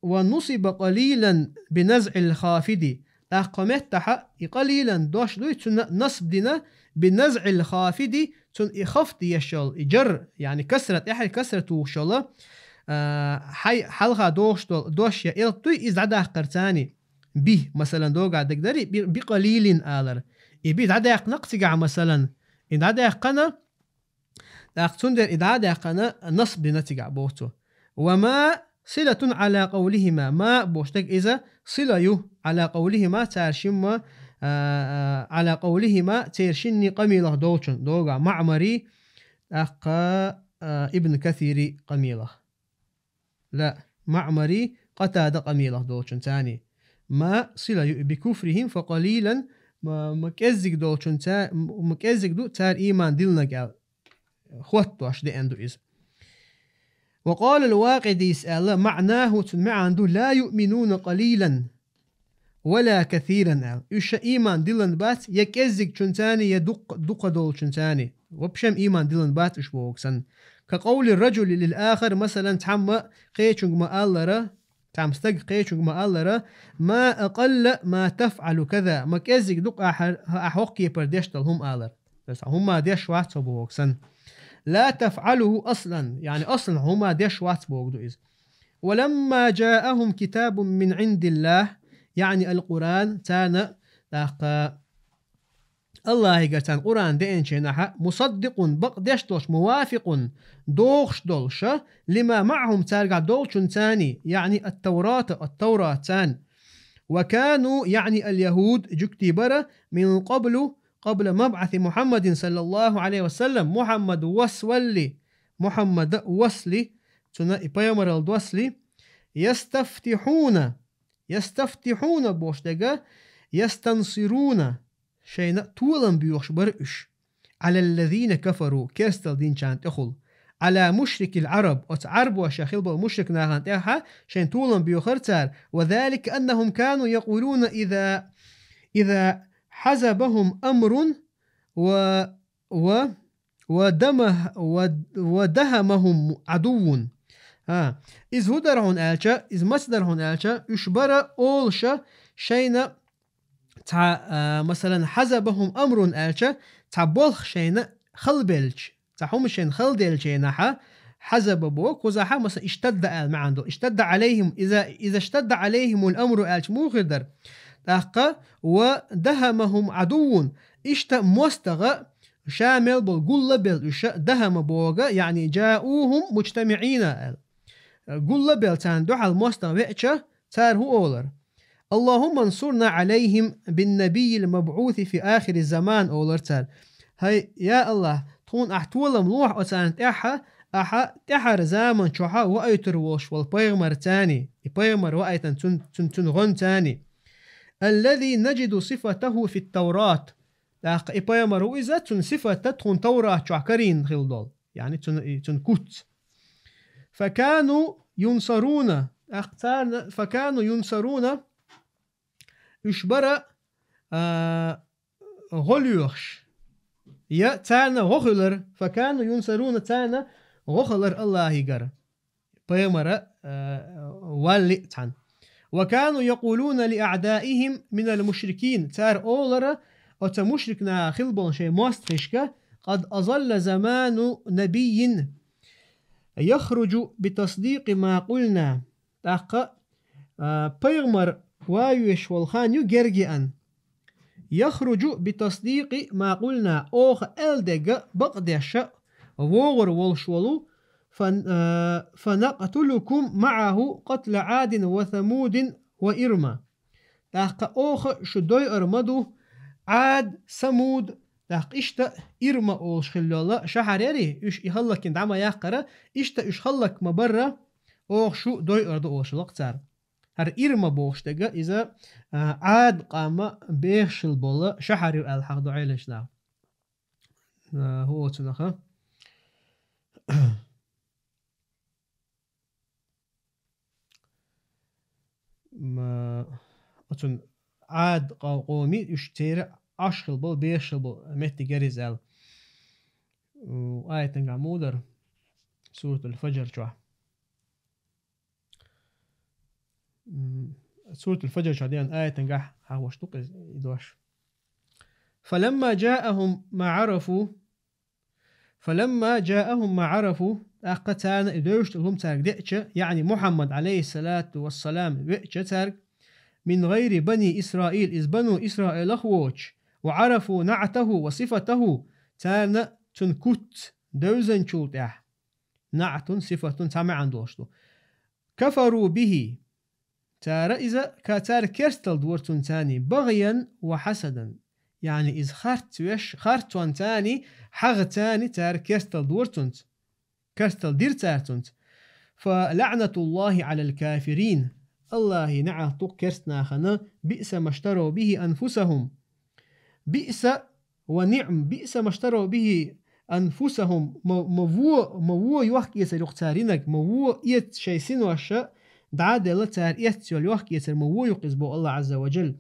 ونصب قليلا بنزع الخافض. ТӀаккха меттахьа и къалилан дош дуй, цунна насб дина, بنزع الخافض, цунна и хафд еш йолу, и джар, яъни касра, тӀаьхьа касра тухуш йолу, а, хьай-, хьалха дохуш долу дош я элп дуй, иза дӀадаккхарца. Би, масалан, догахь дерг дарий, би, بقليل алар. И би дӀадаьккхина-кх цигахь, масалан, и дӀадаьккхина, тӀаккха цундела и дӀа а даьккхина, насб дина цигахь боху цо. وما صلة على قولهما. Ма бохуш дерг иза сила ю, على قولهما, цара шимма, а, а, على قولهما, церан шинний къамелах долчун, догахь Маъмарий, тӀаккха, а, Ибн Касирий къамелах. Ла, Маъмарий, Къатада къамелах долчун царний. Ма сила ю بكفرهم فقليلا, ма, ма кӀеззиг долчун ца-, ма кӀеззиг ду цара ийман диллинарг аьлла. Хоттош деана ду иза. وقال الواقدي аьлла, معناه, цун маьӀна ду, لا يؤمنون قليلا. ولا كثيرا аьлла. Уьш ийман диллина бац, я кӀеззигчунцани, я дукх-, дукха долчунцани. Вообще ийман диллина бац уьш боху санна. كقول الرجل للآخر, масалан, цхьамма кхечунга ма-аллара, цхьамма стага кхечунга ма-аллара: ما أقل ما تفعل كذا, ма кӀеззиг ду-кх ахьа, ахьа хӀокху кепара деш долу хӀума алар. Аса хӀума деш вац хьо боху санна. لا تفعله أصلا, яъни аслан хӀума деш вац боху ду иза. ولما جاءهم كتاب من عند الله, яъни алкъуран, царна тӀаккха Аллахьигара царна Къуръан деанчу хенахьа, مصدق, бакъдеш долуш, موافق, догӀуш долуша, لما معهم, цаьргахь долчунцани, яъни التوراة, التوراة царна. وكانوا, яъни اليهود, жуьгтий бара, من قبل, قبل مبعث محمد صلى الله عليه وسلم, Мухьаммад васвалли, Мухьаммада васли, цуьнан и пайхамаралла досли, يستفتحون, يستفتحون бохуш дерг, يستنصرون, шайна толам боьхуш бара уьш, على الذين كفروا, керстал динчарна тӀехула, على مشركي العرب, оцу Ӏарбоша хилла болу мушрик нахана тӀехьа шайна толам боьхура цара, وذلك أنهم كانوا يقولون إذا, إذا حزبهم أمر و, و, ودمه, و, ودهمهم عدو. ХӀа, иза хӀун дара хьуна аьлча, иза маца дара хьуна аьлча, уьш бара олуша шайна цхьа, а, масалан, حزبهم أمر аьлча, цхьа болх шайна халабелча, цхьа хӀума шайна халаделча хенахьа, حزب боху, кхузахьа, масалан, اشتد аьлла маьӀна ду. اشتد عليهم, إذا, إذا اشتد عليهم الأمر аьлча муха хир дара? ТӀаккха, ودهمهم عدو, иштта мостагӀа ша мел болу гуллабелла уьш, دهم боху, яъни جاءوهم مجتمعين аьлла. Гуллабелла царна дуьхьал мостагӀа веача, цара хӀун олура? اللهم انصرنا عليهم بالنبي المبعوث في آخر الزمان олура цара. ХӀай, я Аллахь, тхуна ахь толам лохьа оцарна тӀехьа, ахьа тӀаьхьара заман чохьа ваийтур волуш волу пайхамарцани, и пайхамар ваийтина цун, цун, цун гӀонцани. الذي نجد صفته في التوراة. ТӀаккха и пайхамар ву иза, цун сифата тхуна Таврат чохь карийна хилла долу. Яъни цун, и, цун куц. فكانوا ينصرون. ТӀаккха царна, فكانوا ينصرون, уьш бара, а, гӀо лоьхуш. Я царна гӀо хилар, فكانوا ينصرون, царна гӀо хилар Аллахьигара. Пайхамара, а, валли а цхьаьна. وكانوا يقولون لأعدائهم من المشركين. Цара олура оцу мушрик наха хилла болу шайн мостагӀашка: قد أظل زمان نبي يخرج بتصديق ما قلنا. ТӀаккха, а, пайхамар ван веш волу хан ю герга еана. يخرج بتصديق ما قلنا, оха аьлла дерг бакъдеш вогӀур волуш волу, фан-, а, فنقتلكم معه قتل عاد وثمود وإرم. ТӀаккха оха шу дойур ма ду, Ӏад, Самуд, тӀаккха иштта Ирма олуш хилла йолу шахьар яри, уьш и хӀаллакйина дӀа ма яккхара, иштта уьш хӀаллак ма барра, оха шу дойур ду олуш хилла-кх цара. ХӀара Ирма бохуш дерг иза, а, Ӏад къам бехаш хилла болу шахьар ю аьлла хьаха ду Ӏеламнаха. А, хӀун оцунах? М, оцун Ӏад къа-, къомий, уьш церан Ӏаш хилла болу, бехаш хилла болу меттиг яра иза аьлла. М, аятангахь муха дара? Суратул Фаджр чохь. М, Суратул Фаджр чохь деана аятангахь хьахош ду-кх иза, и дош. فلما جاءهم ما عرفوا، فلما جاءهم ما عرفوا, тӀаккха царна и девзаш долу хӀума цаьрга деача, яъни Мухьаммад, Ӏалайхиссалату вассалам, веача цаьрга, من غير بني إسرائيل, иза бану Исраилах воцуш, وعرفوا نعته وصفته, царна цуьнан куц девзанчул тӀаьхьа, наӀтун, сифатун цхьа маьӀна долуш ду. كفروا به. Цара иза, ка-, цара керстал дора цунцани, بغيا وحسدا. Яъни иза харц веш, харцонцани, хьагӀацани цара керстал дора цунца. Керстал дира цара цунца. فلعنة الله على الكافرين. Аллахьан наӀалт ду-кх керст нахана, بئس ما اشتروا به أنفسهم. بئس ونعم، بئس ما اشتروا به أنفسهم, ма, ма вон, ма вон йохк-эцар ю-кх цара йинарг, ма вон эца шайн синош, дӀа а делла, цара эццайола йохк-эцар ма вуй юкъа из бо Аллах Азза ва Джалла.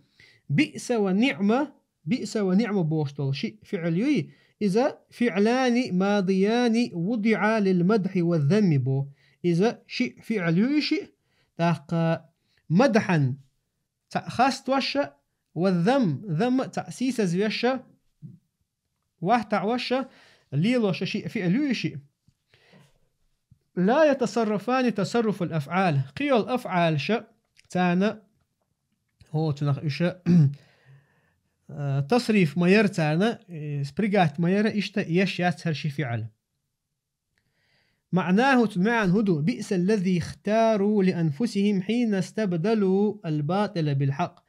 Биъса ва ниъма, биъса ва ниъма бохуш долу шиъ фиъл юй, иза фиълани мадияни вудиъа лил мадхи ва замми бо. Иза шиъ фиъл юй шиъ, тӀаккха мадхьан цхьаъ хаставаша, ва зам, зам цхьаъ сийсазвеша, вахтаӀваша, лелоша шиъ фиъл юй шиъ. Ла ятасаррафани тасарруфал афӀал. Кхийолу афӀалша царна, хӀо, цунах уьша, э, тасриф ма яра царна, э, спрягать ма яра, иштта еш яц хӀара ши фиъл. МаӀнаху, цун маьӀна хӀун ду? Биъсаллази ихтару лианфусихим хьина стабдалу албатила билхьакъ.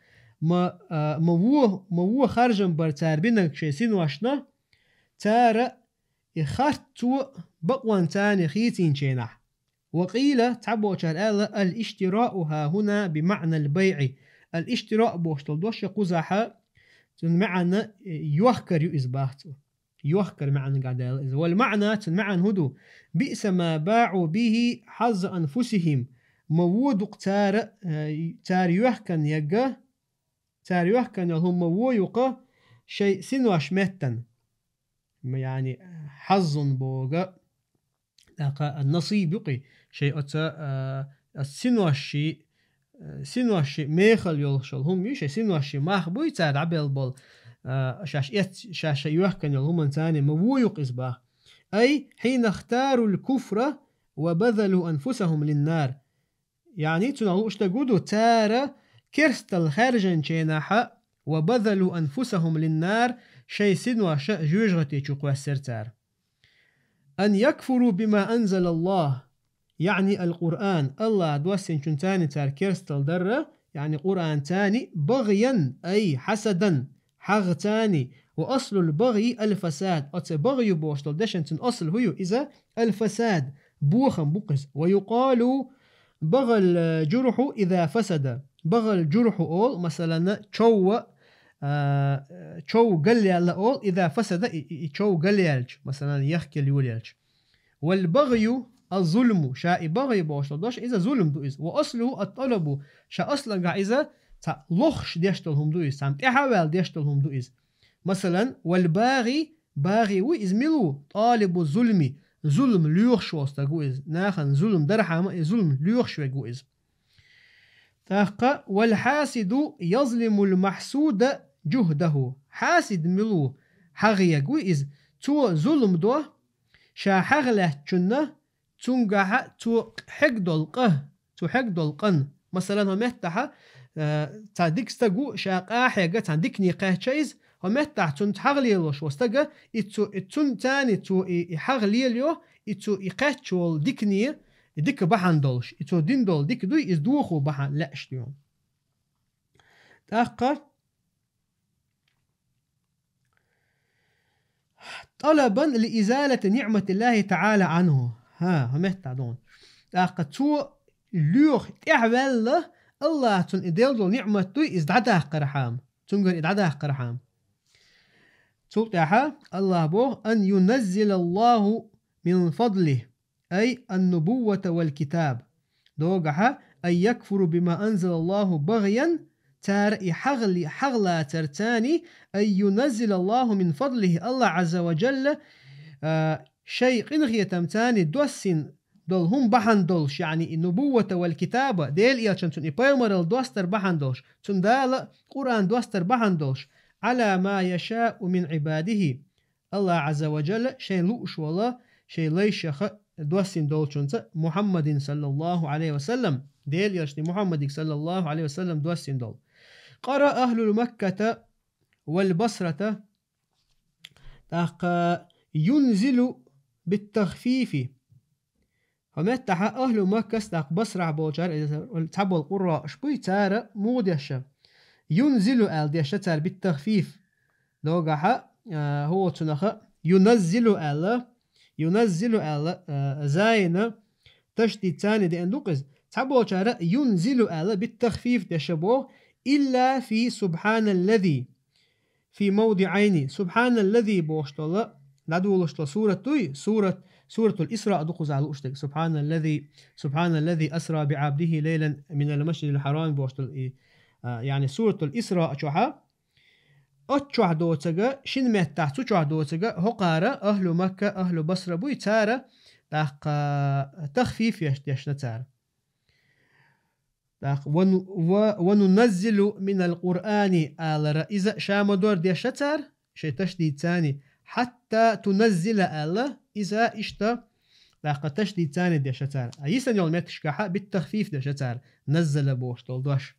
Ма, а, ма вон, ма вон харжам бар цара бинарг шайн синошна, цара и харц цо бакъонца хийцинченахь. Ва къийла, цхьаболчара аьлла, ал-иштираъу хӀахӀуна бимаънал байъи. Ал-иштираъ бохуш долу дош кхузахь, цун маьӀна, э, йохкар ю иза бах цо. Йохкар маьӀна гӀадаьлла иза. Вал маъна, цун маьӀна хӀун ду? Биъса ма баъу бихи хьазза анфусихим. Ма вон дукъ цара, э, цара йохкан ягга, цара йохкан йолу хӀума ма вон юкъа шайн синош меттан. Ма, яъни, хьаззун бога, тӀаккха насиб юкъи, шайн оца, а, а, синошши, а, синошши мехал йолуш йолу хӀума ю, шайн синошши мах буй цара дӀабелла болу, а, шаьш эц-, шаьш шайн йохкан йолу хӀуманца ма вон юкъа иза бах. Ай, хьина ихтарул куфра ва базалу анфусахум линнар. Яъни, цунах лууш дерг хӀун ду, цара керстал хаьржинченахь, ва базалу анфусахум линнар, шайн синоша жоьжахати чу кхоьссира цара. Ан якфуру бима анзалаллах, яъни ал-Къуръан, Аллаха доссинчунца цара керстал дарра, яъни Къуръанца, багъян, ай хьасадан, хьагӀца, ва аслул багъи ал-фасад. Оцу багъю бохуш долу дешан цун асл хӀун ю? Иза ал-фасад, бохам бу-кх иза. Ва юкъалу багъал журхьу иза фасада. Багъал журхьу олу, масалан, чов, а, чов галъяьлла олу, иза фасада, и, и, и чов галъяьлча, масалан, яхкел йолаелча. Вал багъю аз-зулму, ша и багъи бохуш долу дош, иза зулм ду иза. Ва аслуху ат-талабу, ша аслангахь иза цхьа лохуш деш долу хӀума ду иза, цхьамма тӀаьхьа а ваьлла деш долу хӀума ду иза. Масалан, вал багъи, багъи ву иза мила ву? Талибу зулми, зулм лоьхуш волу стаг ву иза. Нахана зулм дархьама и зулм лоьхуш верг ву иза. ТӀаккха, вал хьасиду язлимул махьсуда жухдаху. Хьасид мила ву? ХьагӀ ерг ву иза. Цо зулм до ша хьагӀ лаьттачунна, цунгахь цо хьегдолу къа, цо хьегдолу къан. Масалан, хӀо меттахь, э, цхьа дика стаг ву, ша къа хьега, цхьа дикане кхаьчча иза, хӀо меттахь цунца хьагӀ лелош ву стага, и цу, и цунца цо и, и хьагӀ лелайо, и цу и кхаьчча волу дикане, и дика бахьана долуш, и цо дина долу дика дуй, иза дохо бахьана лаьаш дуй. ТӀаккха, талабан ли изалати ниъматиллахи таъала анху. ХӀа, хӀо меттахь доху. ТӀаккха цо лоьху тӀаьхьаваьлла, Аллаха цунна и делла долу ниъмат дуй, иза дӀадаккхархьама. Цуьнгара и дӀадаккхархьама. Цул тӀаьхьа Аллаха боху: ан юназзилаллаху мин фадлих, ай ан-нубуввата вал китаб. Догахьа, ай якфуру бима анзалаллаху багъян, цара и хьагӀли-, хьагӀлацарцани, ай юназзилаллаху мин фадлихи, Аллах Азза ва Джалла, а, шайн къинхетамцани доссина долу хӀума бахьана долуш, яъни и нубуввата вал китаба, Делан элчанца и пайхамаралла достар бахьана долуш, цунна Дала Къуръан достар бахьана долуш, ала ма яшау мин ибадихи, Аллах Азза ва Джалла шайн лууш волу, шайн лайшаха доссина долчунца, Мухьаммадин саллаллаху алейхи ва саллам, Делан элчане Мухьаммадига саллаллаху алейхи ва саллам доссина долу. Къара ахлул Макката вал Басрата, тӀаккха юнзилу биттахфифи. ХӀо меттахьа ахлу Маккас, тӀаккха Басрахь болчара, иза цхьаболу къурра аша буй, цара муха деша? Юнзилу аьлла деша цара биттахфиф. Догахьа, а, хӀо цунаха юназзилу аьлла, юназзилу аьлла, а, зайна ташдид цани деана ду-кх иза. Цхьаболчара юнзилу аьлла биттахфиф деша боху, илла фи субханаллази. Фи мавдиъайни. Субханаллази бохуш долу, дӀадолуш долу сурат дуй, сурат Суратул Исра ду кхузахь лууш дерг. سبحان الذي، سبحان الذي أسرى بعبده ليلا من المسجد الحرام бохуш долу и, а, яъни Суратул Исра чохь, оцу чохь доцург, шина меттехь цу чохь доцург, хӀокхара, ахлу Макка, ахлу Басра буй, цара, тӀаккха, тахфиф еш-, дешна цара. ТӀаккха, ва ну-, ва, ва нуназзилу минал Къуръани алара, иза ша ма-дарра дешна цара, шайн ташдидца, хьатта туназзила аьлла, иза иштта, тӀаккха ташдидца дешна цара. А йисина йолу меттигашкахь бит-тахфиф дешна цара, наззала бохуш долу дош.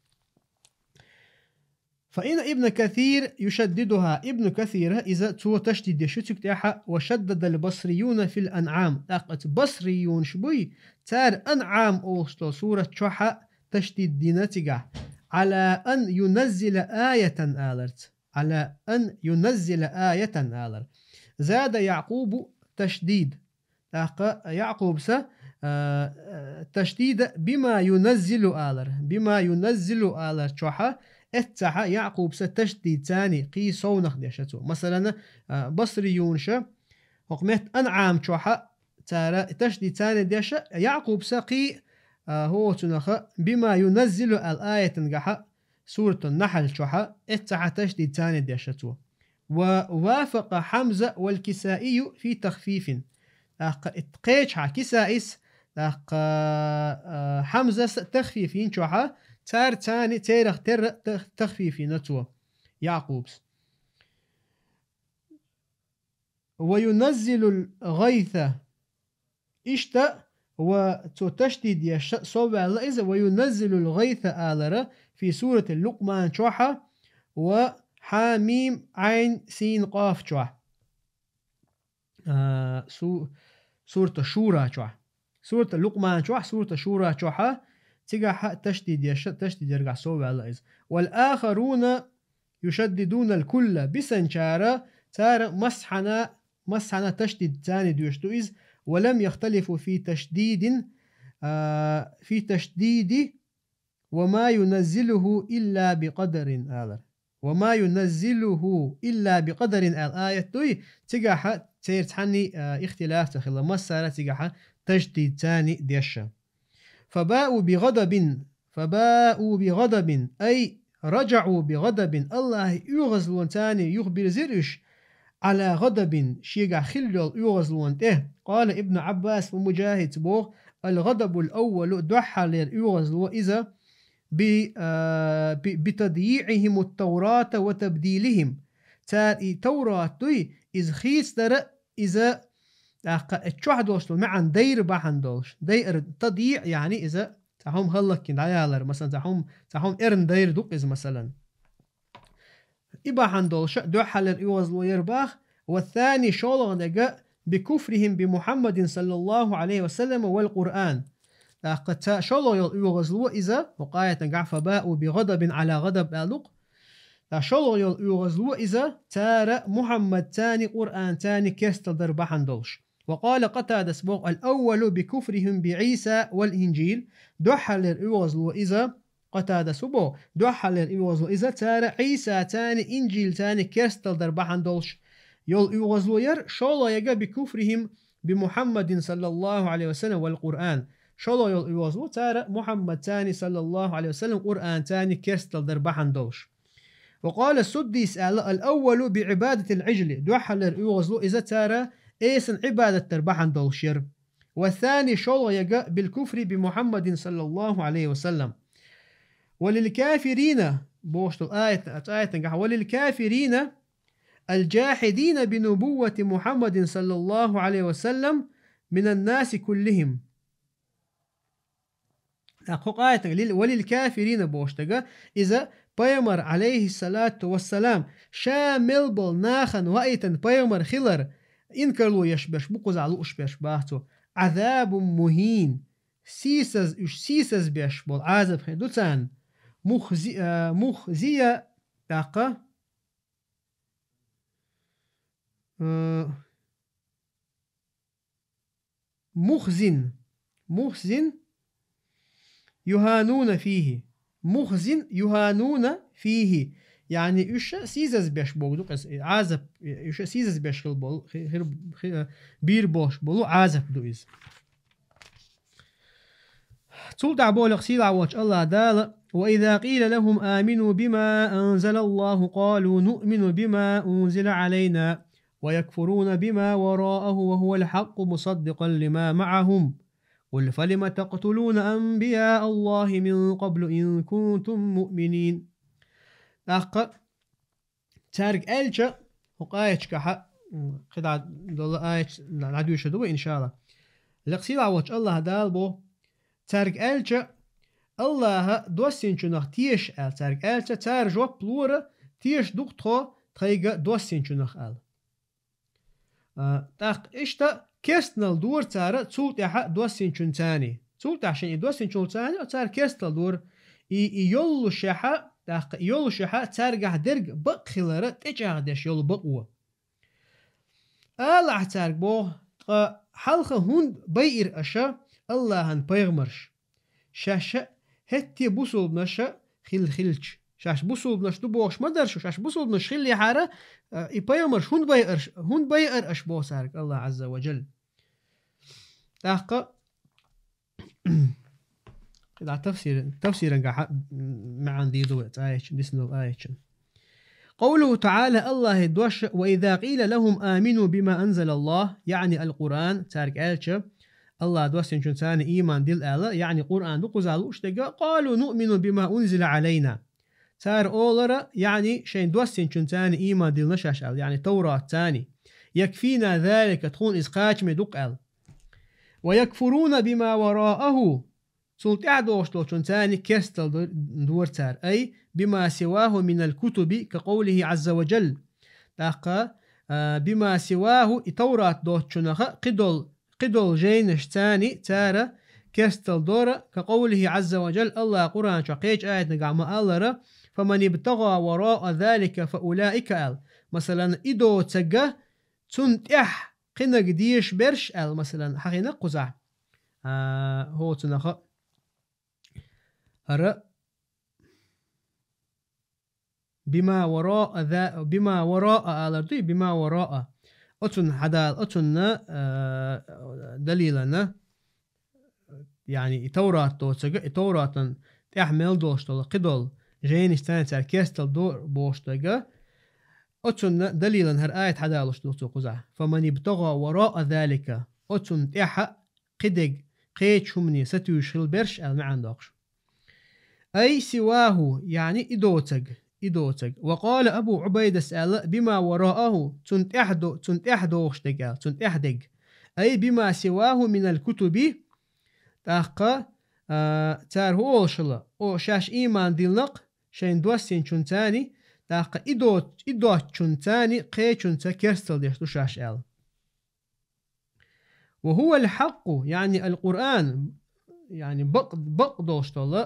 فإن ابن كثير يشددها، Ибн Касира иза цо ташдид деш ю цуьнга тӀехь, وشدد البصريون في الأنعام. ТӀаккха оцу басриюнаш буй, цара Анъам олуш долу сурат чохь ташдид дина цигахь. على أن ينزل آية аларца. على أن ينزل آية алар. زاد يعقوب تشديد. ТӀаккха Якъубса, а, а, ташдида бима юназзилу алар. Бима юназзилу алар чохь, эццахь Якъубса ташдидца кхин совнах дешна цо. Масалан, а, басриюнаша, хӀокху метта Анъам чохь цара ташдидца дешна, Якъубса кхин, а, хӀоцунах бима юназзилу ал аятангахь, Суратун Нахьл чохь, эццахь ташдидца дешна цо. ووافق حمزة والكسائي في تخفيف. ТӀаккха и кхечахь Кисаис, тӀаккха, а, Хьамзас тахфиф йина чохь, цара цани церах терра тах-, тахфиф йина цо, Якъубс. وينزل الغيث. Иштта, ва цо ташдид деш сов ваьлла иза, وينزل الغيث алара, في سورة لقمان чохь, ва Хьа-Мим Ӏайн Син Къоф чохь. А, су-, Сурата Шура чохь. Сурата Лукъман чохь, Сурата Шура чохь, цигахь ташдид деш, ташдид дергахь сов ваьлла иза. والآخرون يشددون الكل. Бисанчара, цара массанхьа, массанхьа ташдидца доьшуш ду иза. ولم يختلفوا في تشديد، а, في تشديد وما ينزله إلا بقدر алар. وما ينزله إلا بقدر ал аят дуй, цигахь церан цхьанний, а, ихтилаф ца хилла, массара цигахь ташдидца деш. فباءوا بغضب، فباءوا بغضب، أي رجعوا بغضب. АллахӀан оьгӀазлонца юхабирзира уьш, على غضب، шегахь хилла йолу оьгӀазлонна тӀе. قال ابن عباس ومجاهد боху: الغضب الأول، дуьххьарлера оьгӀазло иза, ب-، а, ب-، بتضييعهم التوراة وتبديلهم. Цара и Таврат дуй, иза хийцадара, иза, тӀаккха, чохь долуш долу маьӀна дайра бахьана долуш. Дайар, тадйиъ, яъни иза цхьа хӀума хӀаллакйина дӀаялар, масалан, цхьа хӀума, цхьа хӀума эрна дайра ду-кх иза, масалан. И бахьана долуш дуьххьарлера оьгӀазло яра боху, والثاني، шолгӀаниг, بكفرهم بمحمد صلى الله عليه وسلم والقرآن. ТӀаккха ца-, шолгӀа йолу оьгӀазло иза, хӀокху аятангахь فباءوا بغضب على غضب аьлла ду-кх. Ткъа шолгӀа йолу оьгӀазло иза, цара Мухьаммадца, Къуръанца керстал дар бахьана долуш. وقال قتادة боху: الأول بكفرهم بعيسى والإنجيل. Дуьххьарлера оьгӀазло иза, Къатадас боху, дуьххьарлера оьгӀазло иза, цара Ӏийсаца, Инжилца керстал дар бахьана долуш йолу оьгӀазло яра, шолгӀаниг بكفرهم بمحمد صلى الله عليه وسلم والقرآن. ШолгӀа йолу оьгӀазло цара Мухьаммадца, صلى الله عليه وسلم، Къуръанца керстал дар бахьана долуш. وقال السدي аьлла: الأول بعبادة العجل. Дуьххьарлера оьгӀазло иза, цара эсан Ӏибадат дар бахьана долуш яра. والثاني، шолгӀаниг, بالكفر بمحمد صلى الله عليه وسلم. وللكافرين، бохуш долу аят, аятангахь, وللكافرين الجاحدين بنبوة محمد صلى الله عليه وسلم من الناس كلهم. ТӀаккха хӀокху аятага лил-, وللكافرين бохуш дерг, иза пайхамар, عليه الصلاة والسلام, ша мел болу нахана ваийтина пайхамар хилар инкарло еш берш бу кхузахь лууш берш боху цо. عذاب مهين. Сийсаз, уьш сийсаз беш болу Ӏазап хир ду царна. مخزي-, а, مخزي, тӀаккха, а, مخز. مخز يهانون فيه. مخز يهانون فيه. Яъни уьш сийсаз беш бохург ду-кх иза, Ӏазап, уьш сийсаз беш хила болу, хи-, хир-, хи-, бийр болуш болу Ӏазап ду иза. Цул тӀаьхьа боху-кх сийлахь волчу АллахӀ Дала: «وإذا قيل لهم آمنوا بما أنزل الله قالوا نؤمن بما أنزل علينا ويكفرون بما وراءه وهو الحق مصدقا لما معهم قل فلم تقتلون أنبياء الله من قبل إن كنتم مؤمنين». ТӀаккха цаьрга аьлча, хӀокху аяташкахь, м, кхидӀа долу аяташ дӀадуьйшур ду вай, иншалла. Лекха сийлахь волчу АллахӀ Дала боху: «Цаьрга аьлча, АллахӀа доссинчунах теша», аьлла цаьрга аьлча, цара жоп лора: «Теша ду-кх тхо тхайга доссинчунах», аьлла. А, тӀаккха иштта керстанал дора цара цул тӀаьхьа доссинчунца. Цул тӀаьхьа шайн и доссинчунца цара керстанал дора. И, и йоллушехьа, тӀаккха и йоллушехьа цаьргахь дерг бакъ хилар тӀечӀагӀдеш йолу бакъо. Алахь цаьрга боху: «Ткъа хьалха хӀунда байира аша АллахӀан пайхамарш? Шаьш хӀетте бусулбанаша хилла хилча. Шаьш бусулбанаш ду бохуш ма дара шу, шаьш бусулбанаш хиллехьара, а, и пайхамарш хӀунда байира аша, хӀунда байира аша?» боху цаьрга АллахӀ Ӏазза ва Джалла. ТӀаккха кхидӀа тафсир-, тафсиран гахьа, м, маьӀна дийр ду вай цу аятан, дисина долу аятан. Къовлуху таӀала, АллахӀан дош: «وإذا قيل لهم آمنوا بما أنزل الله», яъни ал-Къуръан, цаьрга аьлча, АллахӀа доссинчунца ийман дилла аьлла, яъни Къуръан ду кхузахь лууш дерг, «قالوا نؤمن بما أنزل علينا». Цара олура, яъни шайн доссинчунца ийман диллина шаьш аьлла, яъни Тавратца. «يكفينا ذلك», тхуна иза кхачаме ду-кх аьлла. «ويكفرون بما وراءه», цул тӀаьхьа догӀуш долчунца керстал ду-, дора цара, «أي بما سواه من الكتب كقوله عز وجل». ТӀаккха, а, «بما سواه», и Таврат доцучунах кхидолу, кхидолу жайнашца цара керстал дора, «كقوله عز وجل», АллахӀа Къуръан чохь кхечу аятан гахь ма-аллара: «فمن ابتغى وراء ذلك فأولئك», аьлла. Масалан, и доцург, цунна тӀехь кхинарг дезаш берш аьлла, масалан, хьахийна кхузахь. А, хӀоцунах хӀара «بما وراء ذا-», «بما وراء» алар дуй, «بما وراء». Оцунна хьадала, оцунна, а, далилана, яъни и Таврат доцург, и Тавратан тӀехь мел долуш долу кхидолу жайнашца цара керстал дора бохуш дерг, оцунна далилана хӀара аят хьадалуш ду цо кхузахь: «فمن ابتغى وراء ذلك», оцунна тӀехь кхидерг, кхечу хӀумане сатуьйсуш хилла берш аьлла маьӀна доккхуш. «أي سواه», яъни и доцург, и доцург. «وقال أبو عبيدة», аьлла: «بما وراءه», цунна тӀехь до-, цунна тӀехь догӀуш дерг аьлла, цунна тӀехь дерг. «أي بما سواه من الكتب», тӀаккха, а, цара хӀун олуш хилла: «О, шаьш ийман диллина-кх шайн доссинчунца, тӀаккха и до-, и доцучунца кхечунца керстал деш ду шаьш», аьлла. «وهو الحق», яъни ал-Къуръан, яъни бакъ-, бакъ долуш долу,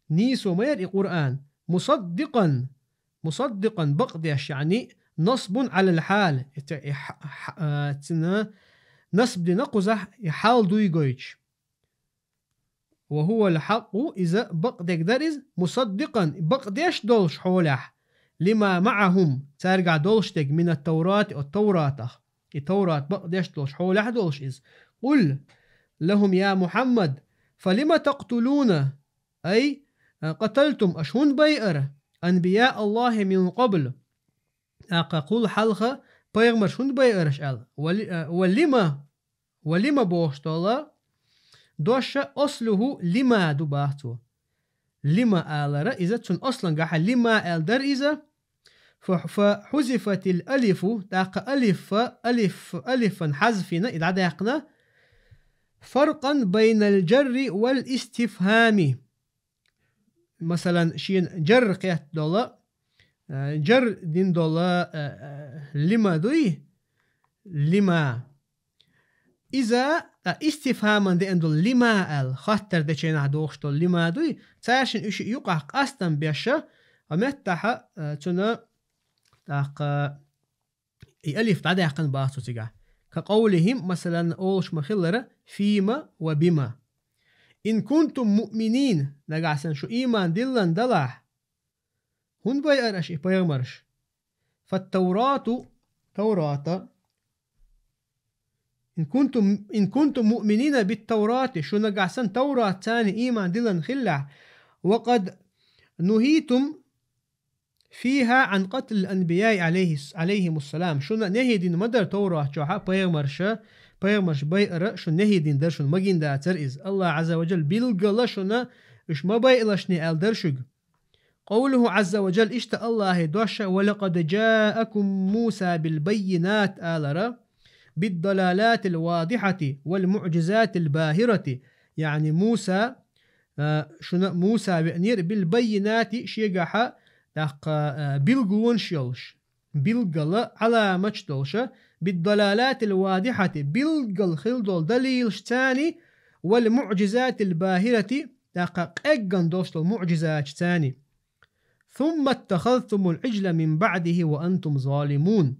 нийсо ма яра и Къуръан, «مصدقا», «مصدقا», бакъдеш, яъни «نصب على الحال», и ца-, и хьа-, хьа-, а, цуьнан насб дина кхузахь, и хьал дуй гойтуш. «وهو الحق», иза бакъдерг дара иза, «مصدقا», бакъдеш долуш хьолехь, «لما معهم», цаьргахь долуш дерг, «من التوراة», оцу Тавратах. И Таврат бакъдеш долуш хьолехь долуш иза. «قل لهم», я Мухьаммад, «فلم تقتلون», ай, а, «قتلتم», аша хӀунда байара, «أنبياء الله من قبل», тӀаккха кхул хьалха пайхамарш хӀунда байара аша аьлла. «ول-», а, «ولم», «ولم» бохуш долу дош, «أصله لما» ду бах цо. «لم» алара, иза цунна аслангахь «لما» аьлла дара иза. «ف-، فحذفت الألف», тӀаккха алиф, алиф, алифан хьазфина, и дӀадаьккхина. «فرقا بين الجر والاستفهام». Масалан, шена «جر» кхетта долу, а, «جر» дина долу, а, а, «لم» дуй, «لما». Иза, а, истифхьаман деана долу «لما» аьлла, хаттар дечу хенахь дохуш долу «لما» дуй, цаьршинна уьш юкъахь къастам беш, а, меттахь, а, цуьнан, тӀаккха, и алиф дӀадаьккхина бах цо цигахь. «كقولهم», масалан, олуш ма-хиллара: «فيم وبم». «إن كنتم مؤمنين», нагахь санна шу ийман диллина далахь, ХӀунда байъар аша и пайхамараш? فالتوراة, Таврата, إن كنتم إن كنتم مؤمنين بالتوراة, шу нагахь санна Тавратаца ийман диллина хиллехь, وقد نهيتم فيها عن قتل الأنبياء عليه عليهم السلام, шуна нахьи дина ма дара Таврат чохь пайхамарша, пайхамарш байъара шуна нахьи дина дара, шуна магийна дацара иза. АллахӀ Ӏазза ва Джалла билггала шуна уьш ма байъалашний аьлла дара шуьга. قوله عز وجل, иштта АллахӀа дош: ولقد جاءكم موسى بالبينات алара, بالدلالات الواضحة والمعجزات الباهرة, яъни Муса, а, шуна Муса веанера, بالبينات, шегахьа, тӀаккха, а, билгалонаш йолуш, билггала Ӏаламаташ долуша, بالدلالات الواضحة, билггала хила долу далилашцани, والمعجزات الباهرة, тӀаккха къеггина долуш долу муӀжизаташцани. ثم اتخذتم العجل من بعده وأنتم ظالمون.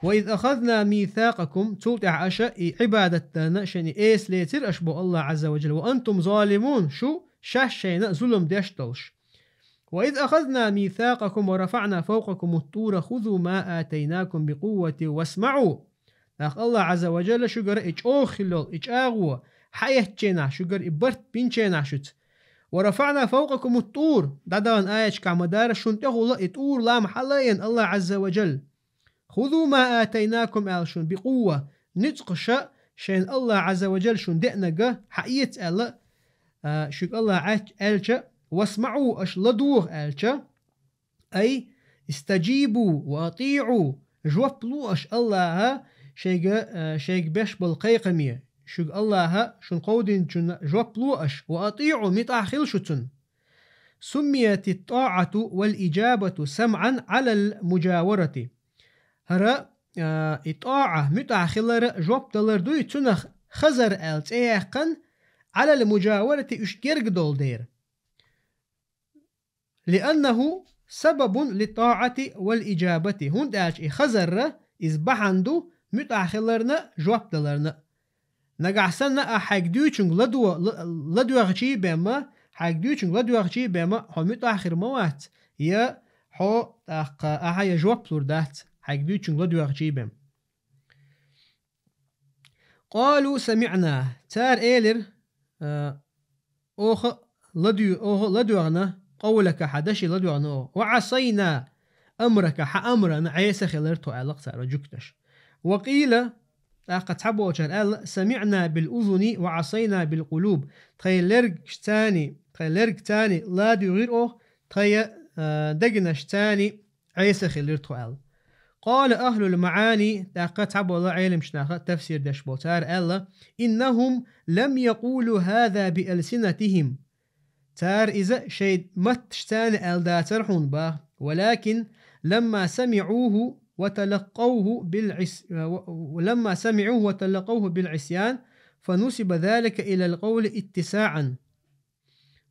وإذ أخذنا ميثاقكم, цул тӀаьхьа аша и Ӏибадат дарна шайн и эса лецира аша боху АллахӀ Ӏазза ва Джалла, وأنتم ظالمون, шу шаьш шайна зулам деш долуш. وإذ أخذنا ميثاقكم ورفعنا فوقكم الطور خذوا ما آتيناكم بقوة واسمعوا. ТӀаккха АллахӀ Ӏазза ва Джалла шуьгара и чӀогӀа хилла йолу и чӀагӀо хьаэцченахь, шуьгара и барт бинченахь шуьца. ورفعنا فوقكم الطور, дӀадахана аяташкахь ма-дарра, шуна тӀехула и ТӀур-лам хьалаайина АллахӀ Ӏазза ва Джалла. خذوا ما آتيناكم аьлла шуна بقوة, ницкъаша шайна АллахӀ Ӏазза ва Джалла шуна деанарг хьаэца аьлла, а, шуьга АллахӀа аьлча, واسمعوا, аша ладогӀа аьлча, أي استجيبوا وأطيعوا, жоп ло аша АллахӀа шайга, а, шайга беш болу кхайкхаме, шуьга АллахӀа шуна кховдийначунна жоп ло аша, وأطيعوا, муьтӀахь хила шу цунна. سميت الطاعة والإجابة سمعا على المجاورة. ХӀара, а, и тӀаӀа, муьтӀахь хилар, жоп далар дуй, цунах хазар аьлла цӀе яьккхина, على المجاورة, уьш герга долу дера. لأنه سبب للطاعة والإجابة. ХӀунда аьлча и хазар, иза бахьана ду муьтӀахь хиларна, жоп даларна. Нагахь санна ахь хьайга дуьйцучуьнга ладо-, ла-, ладоьгӀчий бен ма, хьайга дуьйцучуьнга ладоьгӀчий бен ма, хьо муьтӀахь хир ма вац, я хьо тӀаккха ахьа я жоп лур дац, хьайга дуьйцучуьнга ладоьгӀчий бен. قالوا سمعنا. Цара элира, а, оха ладуь-, оха ладоьгӀна, قولك, хьан даши ладоьгӀна оха. وعصينا أمرك, хьан амрана Ӏеса хилар тхо, аьлла-кх цара, жуьгташа. وقيل, тӀаккха цхьаболчара аьлла, سمعنا بالأذن وعصينا بالقلوب. Тхайн лергашцани, тхайн лергацани ладуьйгӀира оха, тхайн, а, дегнашцани Ӏеса хилира тхо аьлла. قال أهل المعاني, тӀаккха цхьаболу Ӏеламчу наха тафсир деш болу цара аьлла, إنهم لم يقولوا هذا بألسنتهم. Цара иза шайн матташцани аьлла дацара хьуна боху, ولكن لما سمعوه وتلقوه بالعص-، ولما سمعوه وتلقوه بالعصيان فنسب ذلك إلى القول اتساعا.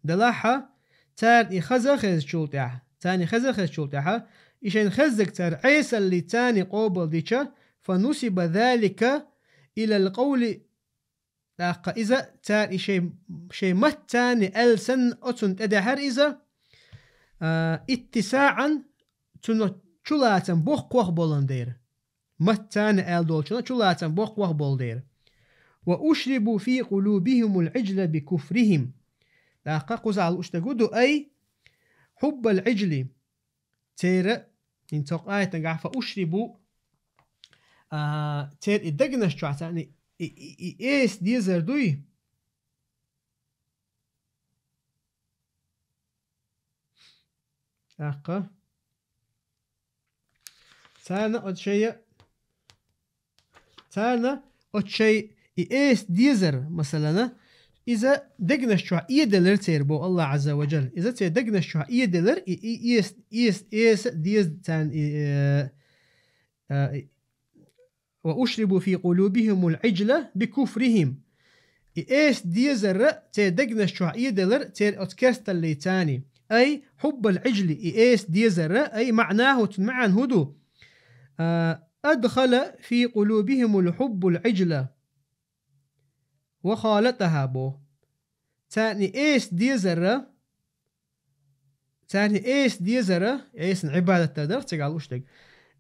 Делахь а, царна и хаза а хезначул тӀаьхьа, царна и хаза а хезначул тӀаьхьа, и шайна хезнарг цара Ӏесаллица царна къобал дича, فنسب ذلك إلى القول, тӀаккха иза цара и шайн, шайн матта царна аьлла санна, оцунна тӀедехьара иза, а, اتساعا, цунах чулацам боккхох болун дера. Матта царна аьлла долчунах чулацам боккхох болу дера. وأشربوا في قلوبهم العجل بكفرهم. ТӀаккха кхузахь лууш дерг хӀун ду, أي حب العجل. Церан, хӀинца цо къайтангахь فأشربوا, а, церан и дегнаш чохь царна и, и, и, и эса дезар дуй? ТӀаккха царна оцу шайа, царна оцу шай и эса дезар, масалана, иза дегнаш чохь эделира церан боху АллахӀ Ӏазза ва Джалла. Иза церан дегнаш чохь эделира, и, и эса, эса, эса деза царна, и, э, э, وأشربوا في قلوبهم العجل بكفرهم. И эса дезар церан дегнаш чохь эделира церан оцу керсталлица царна. أي حب العجل, и эса дезар, أي معناه, цуьнан маьӀна хӀун ду? А, أدخل في قلوبهم الحب العجل وخالطها боху. Царна и эса дезар, царна эса дезара, эсан Ӏибадат дар дарх цига луш дерг.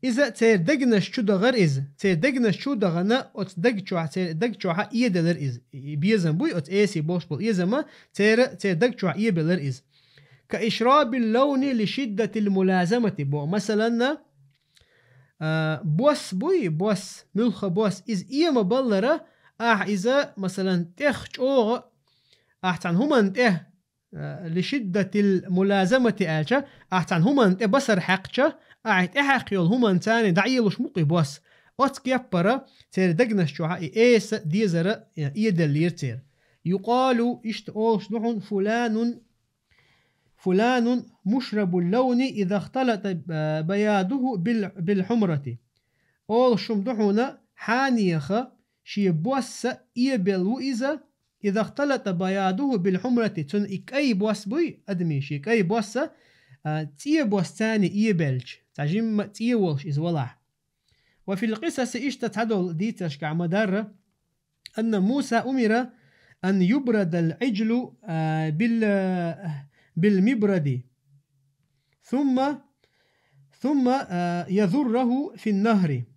Иза церан дегнаш чу дахар иза, церан дегнаш чу дахана оцу даг чохь, церан даг чохьа эделар иза. И безам буй, оцу эсий болуш болу эзама церан, церан даг чохь эбелар иза. Ка ишрабил лауни ли шиддатил мулазамати бо. Масаланна, а, бос буй, бос, муьлхха бос, иза эма баллара, ахь иза, масалан, тӀех чӀогӀа, ахь цхьана хӀуманна тӀе, а, ли шиддатил мулазамати аьлча, ахь цхьана хӀуманна тӀе басар хьаькхча, ахь тӀехьаькх йолу хӀуманна царна дӀаелуш мукъи бос. Оцу кеппара церан дегнаш чохьа и эса дезара, а, эделлера церан. Юкъалу, иштта олуш ду хьуна, фуланун, фуланун мушрабул лауни иза хталата, а, баядуху бил, бил хьумрати. Олуш хӀума ду хьуна, хьанеха шен босса эбел ву иза, иза хталата баядуху бил хьумрати, цуьнан и кӀай бос буй, адамийн шен кӀай босса, а, цӀе бос царна эбелча, цхьа жимма цӀе волуш иза валахь. Ва фил къисаси, иштта цхьадолу дийцаршкахь ма-дарра, анна Муса умира ан юбрадал Ӏиджлу, а, бил, а, бил мибради, сумма, сумма, а, язурраху фин нахри.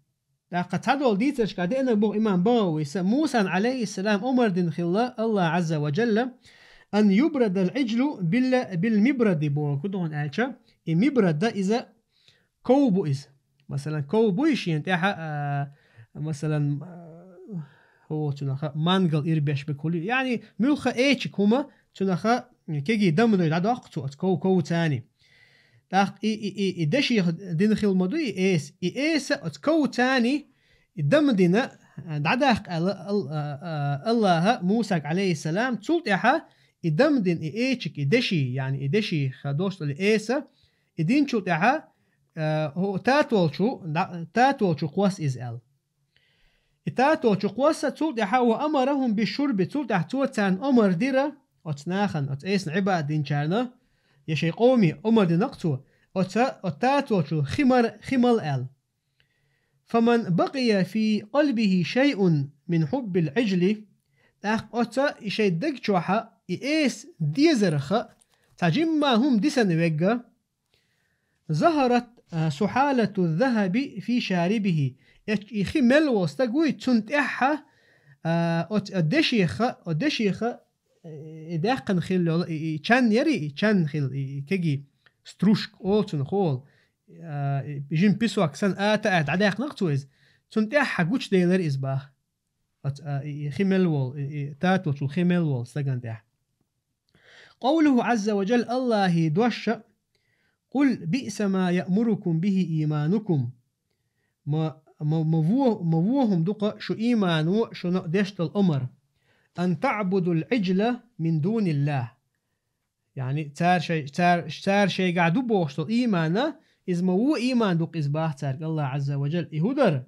ТӀаккха цхьадолу дийцаршкахь деана боху имам БагӀавис, Мусан, алейхиссалам, омар дина хилла Аллах Азза ва Джалла, ан юбрадал Ӏиджлу бил, бил мибради боху, ду хьуна аьлча, и мибрада иза ков бу иза. Масалан, ков буй шена тӀехьа, а, масалан, а, хӀо цунаха мангал ирбеш бекули. Яъни, муьлхха эчиг хӀума цунаха кегий дамной дӀадоккху цо оцу ков, ков царна. ТӀаккха и, и, и, и деших дина хила ма ду и эса. И эса оцу ков царна и дам дина, а, дӀадаккха аьлла Ал-, а, а, Аллаха Мусаг, алейхиссалам, цул тӀаьхьа и дам дина и эчиг, и деши, яъни и деши ха долуш долу эса, и динчул тӀаьхьа, а, хӀу татолчу, да-, татолчу кхосса иза аьлла. И татолчу кхосса цул тӀаьхьа ва амарахум бишурби, цул тӀаьхьа цо царна омар дира, оцу нахана, оцу эсна Ӏибадат динчарна, я шайн къоме омар динакх цо, оца, оцу татолчу хи мар-, хи мала аьлла. Фаман бакъия фи къалбихи шайъун мин хьуббил Ӏиджли, тӀаккха оца и шайн даг чохьа и эса дезарха цхьа жимма хӀума дисана вегга, захарат, а, сухьалату захаби фи шарибихи. Эт-, и хи мел волу стаг вуй, цунна тӀаьхьа, а, оц-, а, дешеха, а, дешеха, э, и даьккхина хилла йолу, и, и чан яри, и чан хилла, и, и кеги стружка олу цунах олу. А, и жим песок сан ата а дӀадаьккхинакх цо иза. Цунна тӀаьхьа гучуделира иза баха. Оц-, а, и, и хи мел волу, и, и татолчул хи мел волу стагана тӀаьхьа. Къовлуху Азза ва Джал, Аллахи доша: «Къул биъса ма яъмурукум бихи иманукум». Ма, ма, ма во-, ма вон хӀума ду-кха шу иймано шуна деш долу омар. «Ан таъбудул Ӏиджла мин дуниллах». Яъни, цара шай-, цара, цара шайгахь ду бохуш долу иймана, иза ма вон ийман ду-кха иза баха цаьрга Аллах Азза ва Джал. И хӀун дара?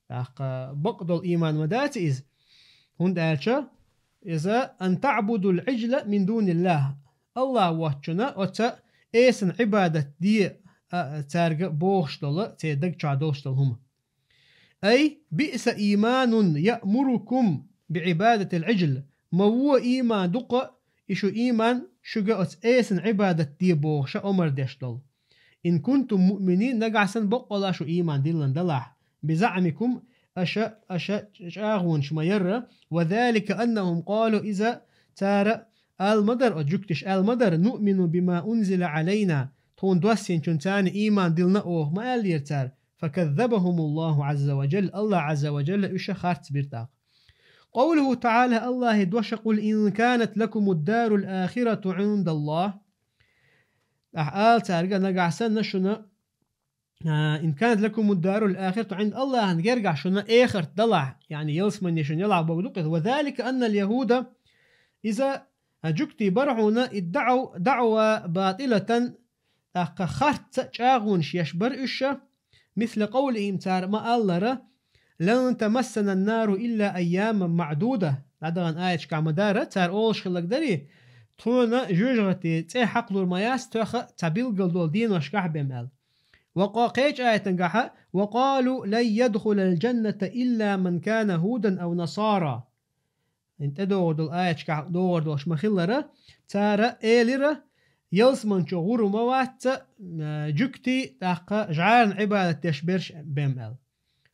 ТӀаккха бакъдолу ийман ма дац иза. ХӀунда аьлча иза: «Ан таъбудул Ӏиджла мин дуниллах». Аллах воцчунна оца эсан Ӏибадат де, а, цаьрга бохуш долу, церан даг чохь долуш долу хӀума. Ай, биъса ийманун яъмурукум би Ӏибадатил Ӏиджл. Ма вон ийман ду-кха и шу ийман, шуьга оца эсан Ӏибадат де бохуша омар деш долу. Ин кунтум муъминин, нагахь санна баккъалла шу ийман диллина далахь, би заъмикум, аша, аша чӀагӀонаш ма-ярра, ва залика аннахум къалу, иза цара ала ма дара, оцу жуьгтиша ала ма дара: «Нуъмину бима унзила Ӏалайна», тхуна доссийначунна царна ийман диллина оха ма аьллера цара. Факаззабахумуллаху Азза ва Джалла, Аллах Азза ва Джалла уьш харц бира тӀаккха. Къовлуху ТаӀала, Аллахи доша: «Къул ин канат лакумуд дарул ахирату Ӏиндаллах». Ахь ала цаьрга: нагахь санна шуна, а, «Ин канат лакумуд дарул ахирату Ӏинда Аллахин», гергахь шуна эхарт далахь, яъни ялсамане шуна ялахь бохург ду-кх иза. «Ва залика аннал яхуда», иза, а, жуьгтий бара хьуна, и даъу-, даъва батилатан, тӀаккха харц чӀагӀонаш еш бара уьш, мисла къовлихим, цара ма-аллара: «Лан тамассанан нару илла айяман маъдуда». ДӀадахана аяташкахь ма-дарра, цара олуш хилларг дарий: «Тхуна жоьжахати цӀе хьакхалур ма яц тоьха цхьа билггал долу деношкахь бен», аьлла. Ва къа-, кхечу аятангахьа: «Ва къалу лан ядхулал джанната илла ман кана худан ав насара». ХӀинца тӀедогӀур долу аяташкахь догӀур долуш ма-хиллара, цара элира: ялсманчо гӀур ма вац, а, жуьгти, тӀаккха жӀарна Ӏибадат деш берш бем аьлла.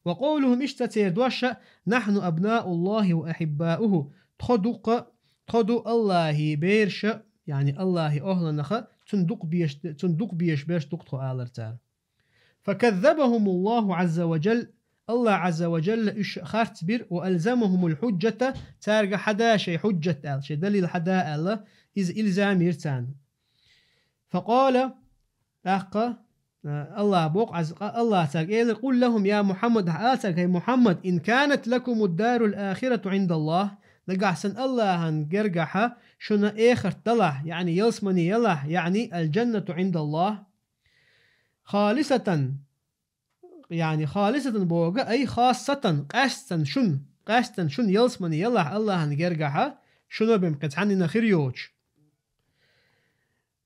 وقولهم, иштта церан дош: نحن أبناء الله وأحباؤه. Тхо ду-кх, тхо ду Аллахьи бераш, яъни Аллахьи охӀланах, цунна дукха безаш, цунна дукха безаш берш ду-кх тхо, аьлар цара. فكذبهم الله عز وجل, Аллахь Ӏазза ва жалла уьш харц бира, وألزمهم الحجة, цаьрга хьада шайн хьужжат аьлла, шайн далил хьада аьлла, иза илзам йира царна. فقال, тӀаккха, а, Аллахь боху Ӏазза, Аллахь цаьрга элира: قل لهم, я Мухьаммад, ахь ала цаьрга: хӀай Мухьаммад, إن كانت لكم الدار الآخرة عند الله, нагахь санна Аллахьан гергахьа шуна эхарт далахь, яъни ялсмани ялахь, яъни الجنة عند الله, خالصة, яъни خالصة боху, أي خاصة, къаьстина шуна, къаьстина шуна ялсмани ялахь Аллахьан гергахьа, шуна бен кхин цхьаннена хир йоцуш.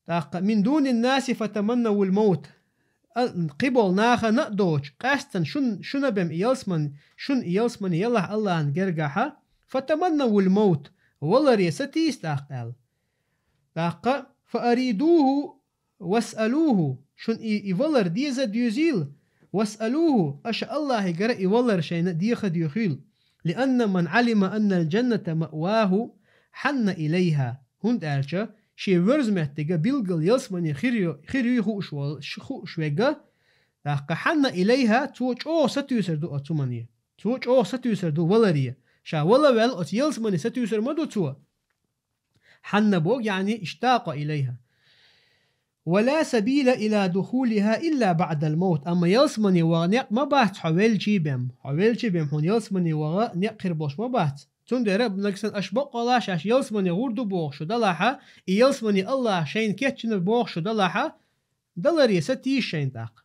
ТӀаккха: من دون الناس فتمنوا الموت. А, кхиболу нахана а доцуш, къаьстина шун-, шуна бен ялсмани, шуна ялсмани ялахь Аллахьан гергахьа, فتمنوا الموت, валаре сатийса тӀаккха аьлла. ТӀаккха: فأريدوه واسألوه, шуна и, и валар деза а доьзийла, واسألوه, аша Аллахьигара и валар шайна деха а доьхийла. لأن من علم أن الجنة مأواه حن إليها, хӀунда аьлча шен верза меттига билггал ялсмани хир ю-, хир юй хууш вол-, ш-, хууш вега, тӀаккха حن إليها, цо чӀогӀа сатуьйсур ду оцу хӀумане. Цо чӀогӀа сатуьйсур ду валаре. Ша вала а ваьлла, оцу ялсмани сатуьйсур ма ду цо. حن боху, яъни اشتاق إليها. ولا سبيل إلى دخولها إلا بعد الموت. Амма ялсмани ваха некъ ма бац хьо веллачий бен. Хьо веллачий бен хьуна ялсмани ваха некъ хир болуш ма бац. Цундела нагахь санна аша баккъалла шаьш ялсмани гӀур ду бохуш шу далахьа, и ялсмани Аллахь шайна кечйина бохуш шу далахьа, даларе сатийса шайна тӀаккха.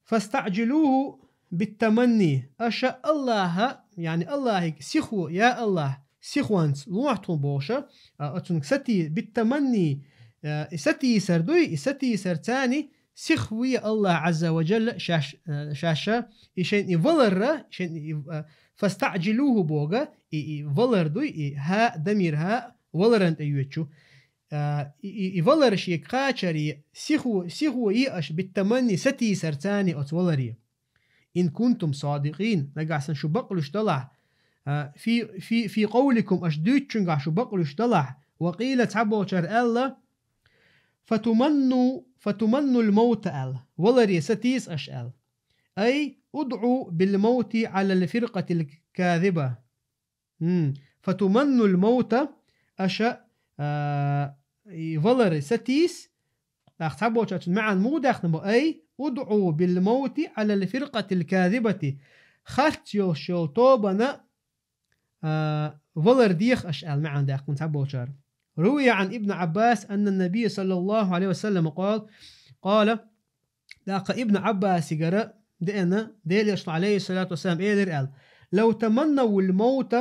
فاستعجلوه بالتمني. Аша Аллахьа, яъни Аллахьига сихо, я Аллахь, сихонца лохьа тхуна бохуша, а, оцунга сати-, بالتمني, а, и сатийсар дуй, и сатийсар царни сихве Аллахь Ӏазза ва жалла шаьш-, а, шаьша, и шайн и валарра, шайн и, а, فاستعجلوه бога, и, и валар дуй, и хӀа, дамир хӀа, валаран тӀе йоьчу. А, и, и, и валар шега кхачаре, сихо, сихо е аша بالتمني сатийсар царни оцу валаре. إن كنتم صادقين, нагахь санна шу бакълуьш далахь, а, في, في, في قولكم, аша дуьйцучунгахь шу бакълуьш далахь, وقيل, цхьаболчара аьлла, فتمنوا, فتمنوا الموت аьлла, валаре сатийса аша аьлла. أي ادعوا بالموت على الفرقة الكاذبة. ХӀм. فتمنوا الموت, аша, а, и валаре сатийса, тӀаккха цхьаболчара цуьнан маьӀна муха даьккхина бу: أي ادعوا بالموت على الفرقة الكاذبة. Харц йолуш йолу тобана, а, валар деха аша аьлла маьӀна даьккхина цхьаболчара. روي عن ابن عباس أن النبي صلى الله عليه وسلم قال, قال, тӀаккха Ибн Ӏаббасигара деана, Делан Элчано, عليه الصلاة والسلام, элира аьлла: لو تمنوا الموت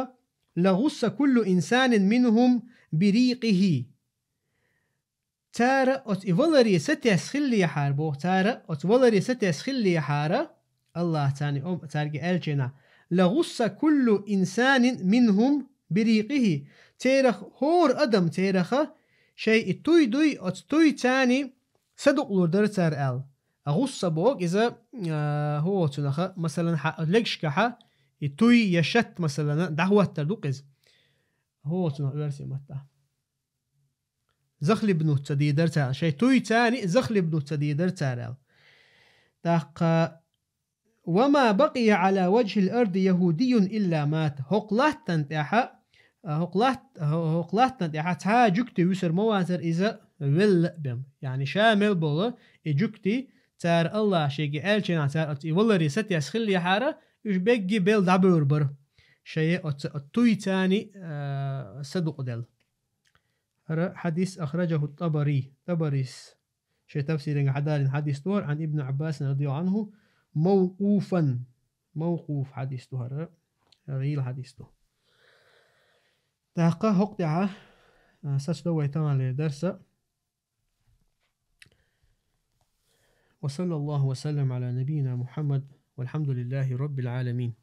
لغص كل إنسان منهم بريقه. Цара оцу и валаре сатесса хиллехьара, боху, цара оцу валаре сатесса хиллехьара, Аллахь царна ом-, цаьрга аьллачу хенахь: لغص كل إنسان منهم بريقه. Церах хӀора адам, цераха шайн и туй дуй, оцу туй царна садукъалур дара цара аьлла. А гӀусса боху иза, а, хӀоцунаха, масалан, хьа-, легашкахьа и туй я шат, масалан, дӀахӀоттар ду-кх иза. ХӀоцунах оьрсийн маттахь. Захлебнуться дийр дара цара, шайн туй царна захлебнуться дийр дара цара аьлла. ТӀаккха: وما بقي على وجه الأرض يهودي إلا مات. ХӀокху латтана тӀехьа, а, хӀокху латт-, хӀо-, хӀокху латтана тӀехьа цхьа а жуьгти вуьсур ма вацара иза велла а бен. Яъни ша мел болу и жуьгти, цара Аллахь шега аьллачу хенахь цара оцу и валаре сатесса хиллехьара, уьш бегги бел дӀабевр бара. Шайн оцу, оцу туй царна, а, садукъаделла. ХӀара хьадис أخرجه الطبري. ТӀабарис шайн тафсирехь хьадалийна хьадис ду хӀара, عن ابن عباس رضي الله عنه موقوفا. Мавкъуф хьадис ду хӀара, гӀийла хьадис ду. ТӀаккха хӀокху тӀехьа, а, сацадо вай таханлера дарса. وصلى الله وسلم على نبينا محمد والحمد لله رب العالمين.